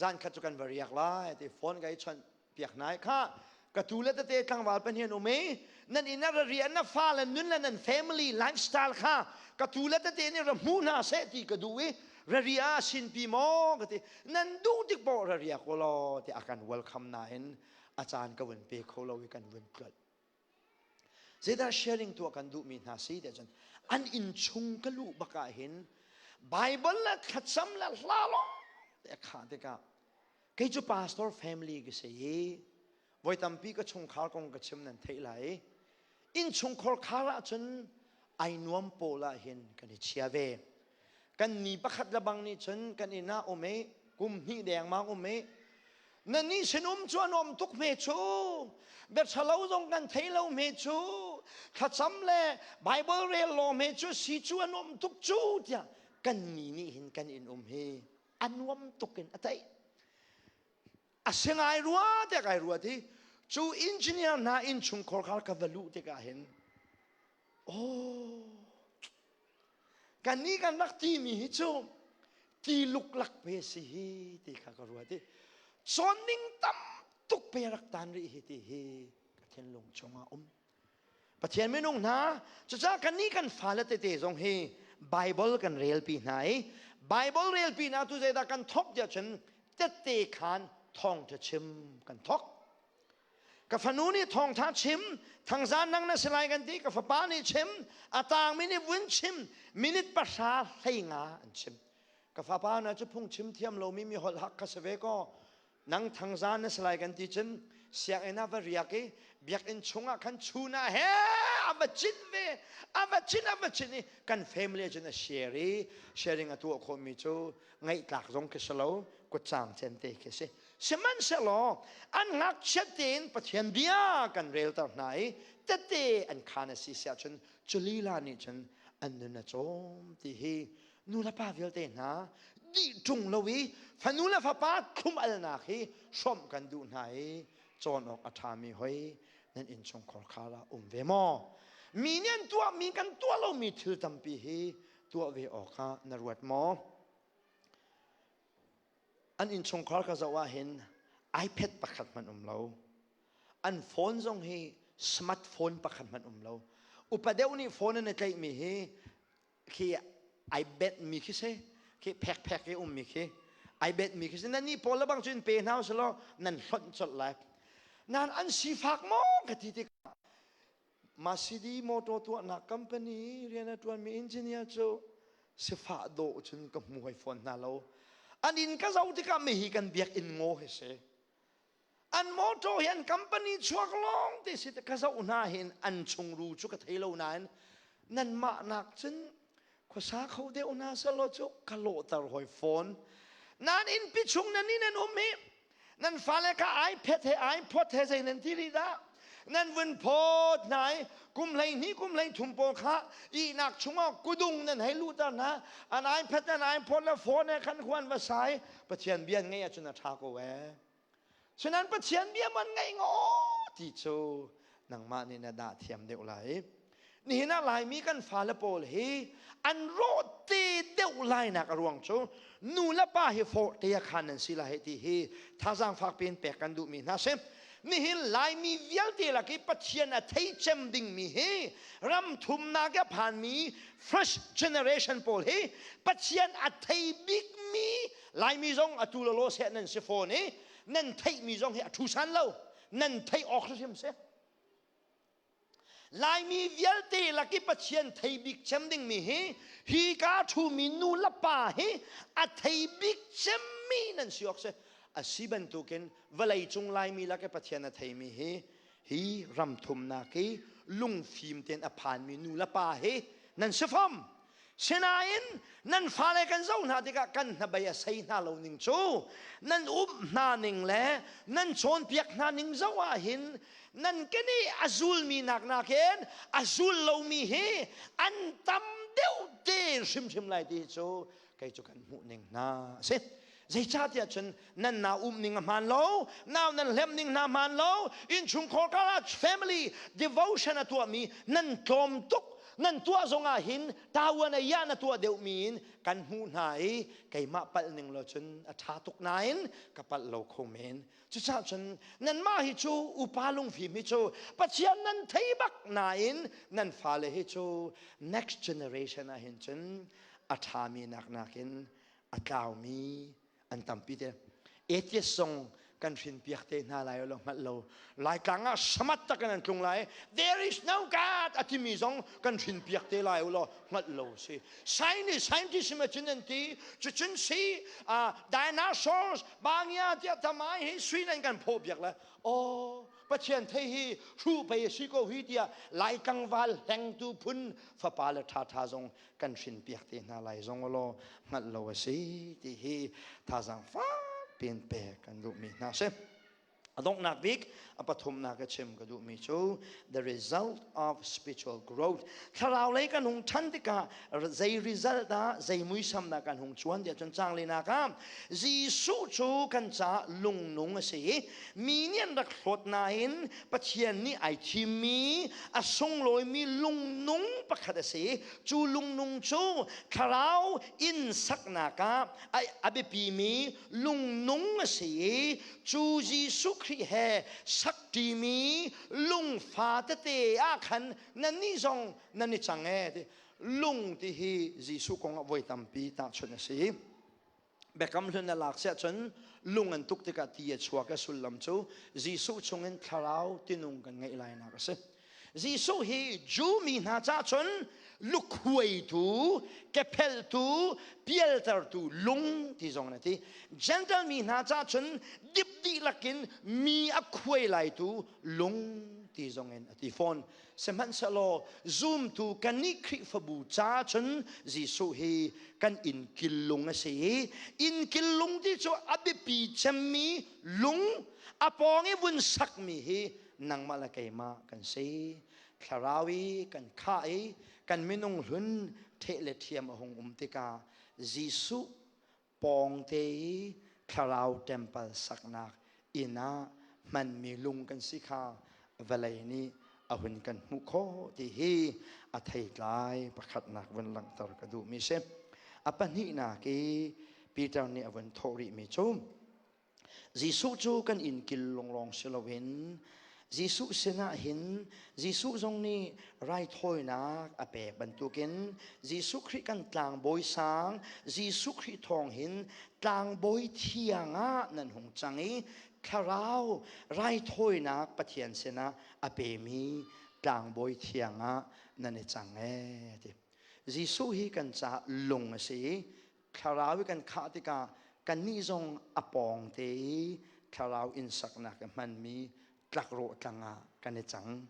zan khat cu kan va riak lai ti phone ka i chawnh piak hna i kha ka tu le tete tlangval pahnih an um i nan inn ah ra riah na fa le nun le nan family lifestyle kha ka tu le tete nih ra hmu hna seh ti ka duh i ra riah ah sinpi maw ka ti nan duh tik paoh ra riak u law ti a kan welcome nain a caan ka vun pe kho lo i kan vun tlolh Zeidah sharing tuah kan duhmi hna si tiah cun an inn chung ka luh bak ah hin Bible le thlacam le hla lawng te a khah tikah kei cu pastor family ka si i voi tampi ka chungkhar kong ka chim nan theih lai i innchungkhar khar ah cun ai nuam pawl ah hin kan i chia ve kan ni pakhat le bang nih cun kan inn ah um i kum hnih dengmang um i na nih sinum cu an um tuk hme cu bia ṭhalo zong kan thei lo hme cu thlacam le Bible rel law hme cu si cu an um tuk cu tiah kan ni nih hin kan in um hi a nuam tuk in a theih a si ngai rua tiah kai ruat i cu engineer hna innchungkhar khar ka va luh tikah hin oh Kannih kan rak timi hi cu ti luklak pe si hi ti kha ka ruat i cawn ding tam tuk pe rak tan rih hi ti hi ka thinlung chungah um. Pathian minung hna cucaah kannih kan fale tete zong hi Bible kan relpi hna i Bible relpi hna tu zeidah kan thawk tiah cun tette khan thawngṭha chim kan thawk. Ka fanu nih thawngtha chim, thangzan nang na si lai kan ti, ka fapa nih chim, a tangmi nih vun chim, minute pahra hlei nga an chim. Ka fapa na cu phung chim thiam lomi mi holh hak kha si ve kaw. Nang thangza na si lai kan ti cun sianginn ah va riak i biakinn chungah khan chun ah he a va cin ve, a va cin, a va cin i kan family cun a share i sharing a tuah khawhmi cu ngaihtlak zong khi si lo, kutcang cen te khi si. Sihmanhsehlaw an ngakchiat tein Pathian bia kan relter hna i tete an khan a si siah cun cu lila nih cun an nun a cawm ti hi nu le pa vialte hna dih ṭung lo i fanu le fapa thlum alnak hi hrawmh kan duh hna i cawn awk a ṭhami hoi nan innchungkhar khar ah um ve maw? Mi nih an tuahmi kan tuah lomi thil tampi hi tuah ve awkah na ruat maw? An innchungkhar ka zoh ah hin iPad pakhat hmanh um lo. An phone zong hi smartphone pakhat hmanh um lo. Upa deuh nih phone an i tlaihmi hi khi ai bet mi khi si khi phek phek i um mi khi ai bet mi khi si nan nih pawl le bang cun pe hna usih nan hlonh colh lai nan an sifak maw ka ti tik Masidi motor tuahnak company rian a tuan mi engineer cu sifah dawh cun ka hmu hoi fawn hna lo an inn ka zoh tikah mi hi kan biakinn ngaw hi si An motor hi an company chuak lawng te si ka zoh hna hin an chungru cu ka thei lo nain nanmah nak cun khuasa kho deuh hna selaw cu ka lawhter hoi fawn. Nan innpi chung nan inn an um hi nan fale kha iPad he iPod he zei nan ti rih dah? Nan vun phawt hna i kum 12 kum 13 pawl kha ihnak chungah kudung nan hei luhter hna an iPad an iPod le phone he khan khuan va sai Pathian bia ngeih ahcun a ṭha ko ee. Sinain Pathian bia man ngaih ngaw ti cu nangmah nih na dah thiam deuh lai. Nihin ah Laimi kan fale pawl hi an rawh te deuh lainak a ruang cu nu le pa hi fawh te a khan nan si lai ti hi thazaang fak piin pek kan duhmi hna si. Nihin Laimi vialte lak i Pathian a thei cem dingmi hi ram thumnak a phanmi first generation pawl hi Pathian a thei bikmi Laimi zong atu lawlaw seh nan si fawn i nan theihmi zong hi a thu san lo nan theih awk hrim si. Laimi vialte lak i Pathian thei bik cem dingmi hi hi ka thumi nu le pa hi a thei bik cemmi nan si awk si. A si bantukin vawlei cung Laimi lak i Pathian a theimi hi hi ram thumnak i lungfim tein a phanmi nu le pa hi nan si fom. Sinain nan fale kan zoh hna tikah kan hnabei a sei hna lo ning cu nan um hna ning le nan cawnpiak hna ning zoh ah hin nan keni a zulmi nak nakin a zul lomi hi an tam deuh te hrimhrim lai ti cu kei cu kan hmuh ning hna a si. Zeicahtiah cun nan nau um ning a hmaan lo, nau nan hlem ning hna hmaan lo, innchungkhar karah family devotion a tuahmi nan tlawm tuk. Nan tuah zongah hin tawan a ya na tuah deuhmi in kan hmuh hna i keimah palh ning lo cun a ṭha tuk nain ka palh lo kho men. Cucaah cun nanmah hi cu upa lungfim hi cu Pathian nan thei bak nain nan fale hi cu next generation ah hin cun a ṭhami nak nakin a tlaumi an tampi te. Atheist zong kan hrinpiak te hna lai lo hngalh lo. Laitlang ah samat tak in an tlung lai. There is no God a timi zong kan hrinpiak te lai lo hngalh lo si. Scientist scientist ma cun an ti cucun si dinosaurs bangia tiah tamai hi sui nan kan phawh piak le oh Pathian thei hi hruh pei a si ko hi tiah Lai tlangval hlengtu phun fapa le ṭha ṭha zong kan hrinpiak te hna lai zong law hngalh lo a si ti hi thazaang fak piin pek kan duhmi hna si. A donghnak bik a pathumnak ka chim ka duhmi cu the result of spiritual growth. Thlarau lei kan hung ṭhan tikah zei result dah zei muisam dah kan hung cuan tiah cun caang linak ah Jesuh cu kan caah lungnung a si i mi nih an rak hlawt nain Pathian nih ai thimmi a sunglawimi lungnung pakhat a si. Cu lungnung cu thlarau inn saknak ah a biapimi lungnung a si i cu Jesuh Khrih he sakṭimi lungfa tete ah khan nannih zong nan i cang ee ti. Lung ti hi Jesuh kong ah voi tampi tahchunh a si. Biakam hlun a lak siah cun lung an tuk tikah ti a chuak i sullam cu Jesuh chungin thlarau tinung kan ngeih lainak a si. Jesuh hi Jew mi hna ca cun Lukhuaitu, kepheltu, pialtertu lung ti zong na ti. Gentle mi hna ca cun dip dihlak in mi a khuai laitu lung ti zong in a ti fawn. Sihmanhsehlaw zumtu kannih Khrihfabu ca cun Jesuh hi kan innkil lung a si i innkil lung ti cu a biapi cemmi lung a pawng i vun sakmi hi nangmah le keimah kan si. Thlarau i kan khah i kan minung hlun theh le thiam a hung um tikah Jesuh pawngte i thlarau temple saknak inn ah hmanmi lung kan si kha vawlei nih a hun kan hmuh khawh ti hi a theitlai pakhatnak vun langhter ka duhmi si. A pahnihnak i Peter nih a vun thawh rihmi cu Jesuh cu kan inn kil lawnglawng si loin Jesuh sinah hin Jesuh zong nih raithawinak a pek bantukin Jesuh Khrih kan tlangbawi sang Jesuh Khrih thawng hin tlangbawi thiang ah nan hung cang i thlarau raithawinak Pathian sinah a pemi tlangbawi thiang ah nan i cang ee ti. Jesuh hi kan caah lung a si i Thlarau i kan khah tikah kannih zong a pawngte i thlarau inn saknak i hmanmi tlakrawh tlang ah kan i cang.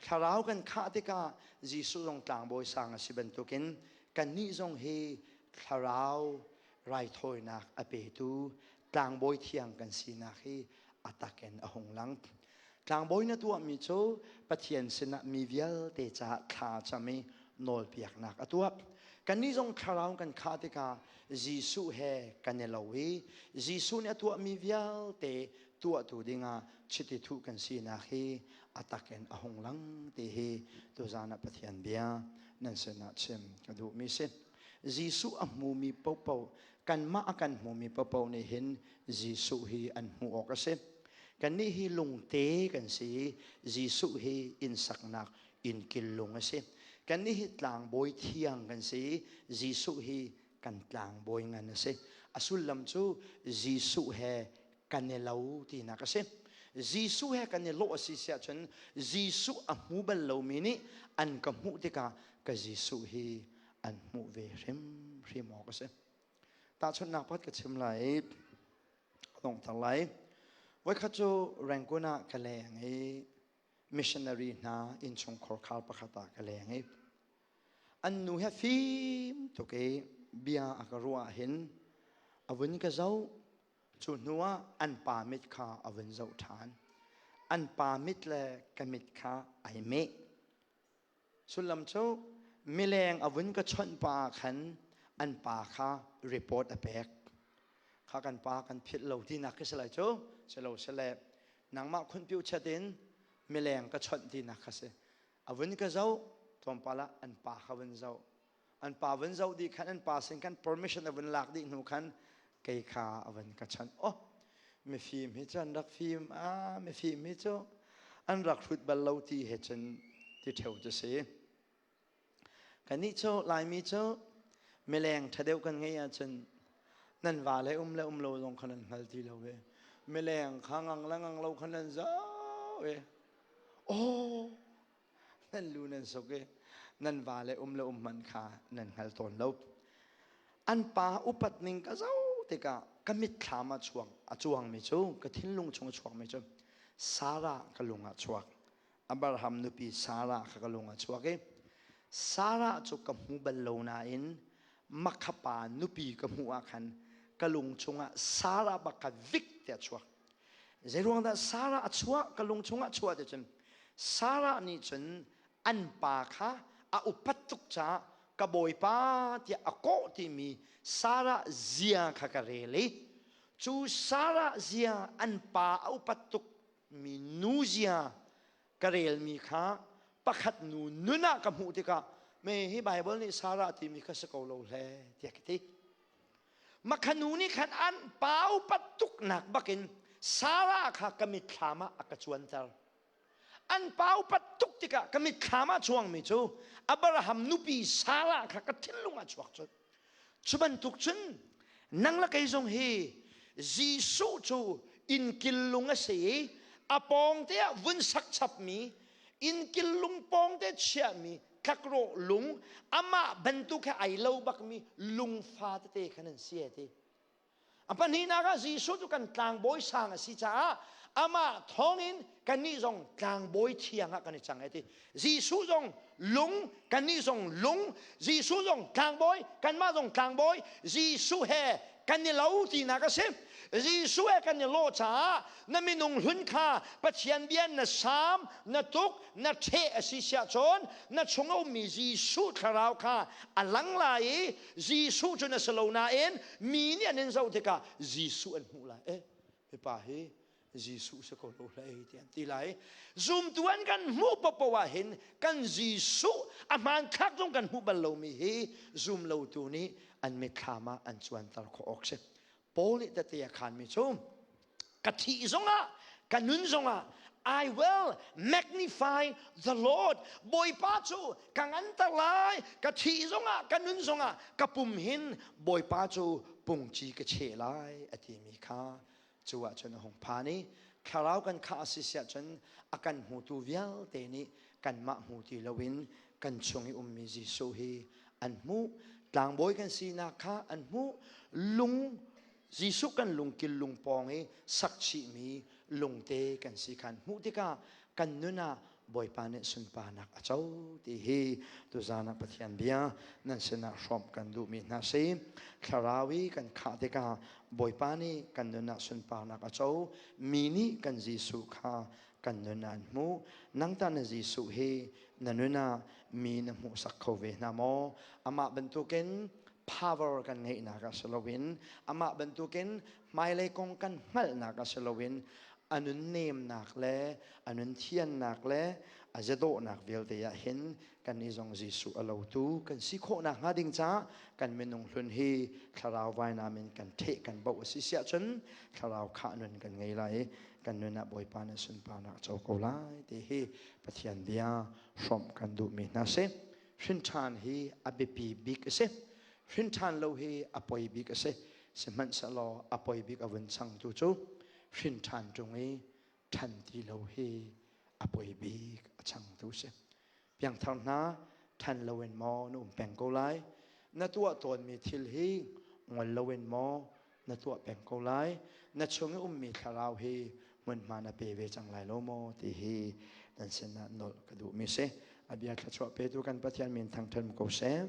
Thlarau kan khah tikah Jesuh zong tlangbawi sang a si bantukin kannih zong hi thlarau raithawinak a petu tlangbawi thiang kan sinak hi a takin a hung lang. Tlangbawi na tuahmi cu Pathian sinah mi vialte caah thla cam i nawlpiaknak a tuah. Kannih zong thlarau kan khah tikah Jesuh he kan i lo i Jesuh nih a tuahmi vialte tuahtu dingah chiti thuh kan sinak hi a takin a hung lang ti hi tuzan ah Pathian bia nan sinah chim ka duhmi si. Jesuh a hmumi paohpaoh kanmah a kan hmumi paohpaoh nih hin Jesuh hi an hmuh awk a si. Kannih hi lungte kan si i Jesuh hi inn saknak innkil lung a si. Kannih hi tlangbawi thiang kan si i Jesuh hi kan tlangbawi ngan a si. A sullam cu Jesuh he kan i lo tinak a si. Jesuh he kan i lawh a si siah cun Jesuh a hmu bal lomi nih an ka hmuh tikah ka Jesuh hi an hmuh ve hrimhrim awk a si. Tahchunhnak pakhat ka chim lai i ka donghter lai. Voikhat cu Rangoon ah ka leng i missionary hna innchungkhar khar pakhat ah ka leng i an nu he fim tuk i bia a ka ruah hin a vun ka zoh. Cu hnu ah an pa mit kha a vun zoh ṭhan. An pa mit le ka mit kha ai meh. Sullam cu mileng a vun ka chawnh pa ah khan an pa kha report a pek. Kha kan pa kan philh lo tinak khi si lai cu. Si lo si le nangmah khunpiu chat in mileng ka chawnh tinak kha si. A vun ka zoh tlawmpal ah an pa kha vun zoh. An pa vun zoh dih khan an pa sin khan permission a vun lak dih hnu khan kei kha a vun ka chawnh. Oh mifim hi cu an rak fim ah mifim hi cu an rak hrut bal lo ti he cun ti ṭheo cu si. Kannih cu Laimi cu mileng ṭha deuh kan ngeih ahcun nan va le um le um lo zong kha nan hngal ti lo ve. Mileng kha ngang le ngang lo kha nan zoh i aw nan lu nan suk i nan va le um le um hmanh kha nan hngal tawn lo. An pa upat ning ka zoh tikah ka mitthlam ah chuak a cuangmi cu ka thinlung chung a chuakmi cu Sarah ka lung ah chuak. Abraham nupi Sarah kha ka lung ah chuak i Sarah cu ka hmu bal lo nain makhapa nupi ka hmuh ah khan ka lung chungah Sarah bak kha vik te a chuak. Zeiruang dah Sarah a chuah ka lung chungah chuah ti cun Sarah nih cun an pa kha a upat tuk caah ka bawipa tiah a kawh timi Sarah zia kha ka rel i cu Sarah zia an pa a upat tuk mi nu zia ka relmi kha pakhat nu nun ah ka hmuh tikah me hi Bible nih Sarah timi kha si ko lo hle tiah ka ti. Makha nu nih khan an pa upat tuknak bakin Sarah kha ka mitthlam ah a ka cuanter. An pa upat tuk tikah ka mitthlam ah chuangmi cu Abraham nupi Sarah kha ka thinlung ah chuak cun. Cu bantuk cun nang le kei zong hi Jesuh cu innkil lung a si i a pawngte ah vun sak chapmi innkil lung pawngte chiahmi tlakrawh lung amah bantuk he ai lo bakmi lungfa tete khan an si ti. A pahnihnak ah Jesuh cu kan tlangbawi sang a si caah amah thawngin kannih zong tlangbawi thiang ah kan i cang ai ti. Jesuh zong lung, kannih zong lung, Jesuh zong tlangbawi, kanmah zong tlangbawi, Jesuh he kan i lo tinak a si. Jesuh he kan i lawh caah na minung hlun kha Pathian bia na saam, na tuk, na ṭheh a si siah cun na chung a ummi Jesuh thlarau kha a lang lai i Jesuh cu na si lo nain mi nih an in zoh tikah Jesuh an hmuh lai. Eh, mipa hi Jesuh si ko lo hlei ti an ti lai. Zumtu an kan hmuh popo ah hin kan Jesuh a hmanthlak zong kan hmuh bal lomi hi zum lotu nih an mitthlam ah an cuanter khawh awk si. Paul nih tete a khanmi cu ka thih zongah ka nun zongah I will magnify the Lord. Bawipa cu ka nganter lai, ka thih zongah ka nun zongah ka pum hin Bawipa cu pungci ka cheh lai a timi kha cu ahcun a hung phan i thlarau kan khah a si siah cun a kan hmutu vialte nih kanmah hmu ti loin kan chung i ummi Jesuh hi an hmuh. Tlangbawi kan sinak kha an hmuh. Lung Jesuh kan lungkil lungpawng i sakchihmi lungte kan si khan hmuh tikah kan nun ah Bawipa nih sunparnak a co ti hi tuzan ah Pathian bia nan sinah hrawmh kan duhmi hna si. Thlarau i kan khah tikah Bawipa nih kan nun ah sunparnak a co. Mi nih kan Jesuh kha kan nun ah an hmuh. Nang ta na Jesuh hi na nun ah mi na hmuhsak kho ve hna maw? Amah bantukin power kan ngeihnak ah si loin amah bantukin hmailei kong kan hngalhnak ah si loin a nun nemnak le a nun thiannak le a ziadawhnak vialte ah hin kan i zong Jesuh a lotu kan si khawhnak hnga ding caah kan minung hlun hi thlarau vainam in kan theh kan boh a si siah cun thlarau khah nun kan ngei lai i kan nun ah Bawipa nih sunparnak co ko lai ti hi Pathian bia hrawmh kan duhmi hna si. Hrinṭhan hi a biapi bik a si. Hrinṭhan lo hi a poi bik a si. Sihmanhsehlaw a poi bik a vun changtu cu hrinṭhan ṭung i ṭhan ti lo hi a poi bik a changtu si. Piangthar hna ṭhan loin maw na um peng ko lai? Na tuah tawnmi thil hi ngol loin maw na tuah peng ko lai? Na chung i ummi thlarau hi hmunhma na pe ve cang lai lo maw ti hi nan sinah nolh ka duhmi si. A bia thluachuah petu kan Pathian min thangṭhat ko seh.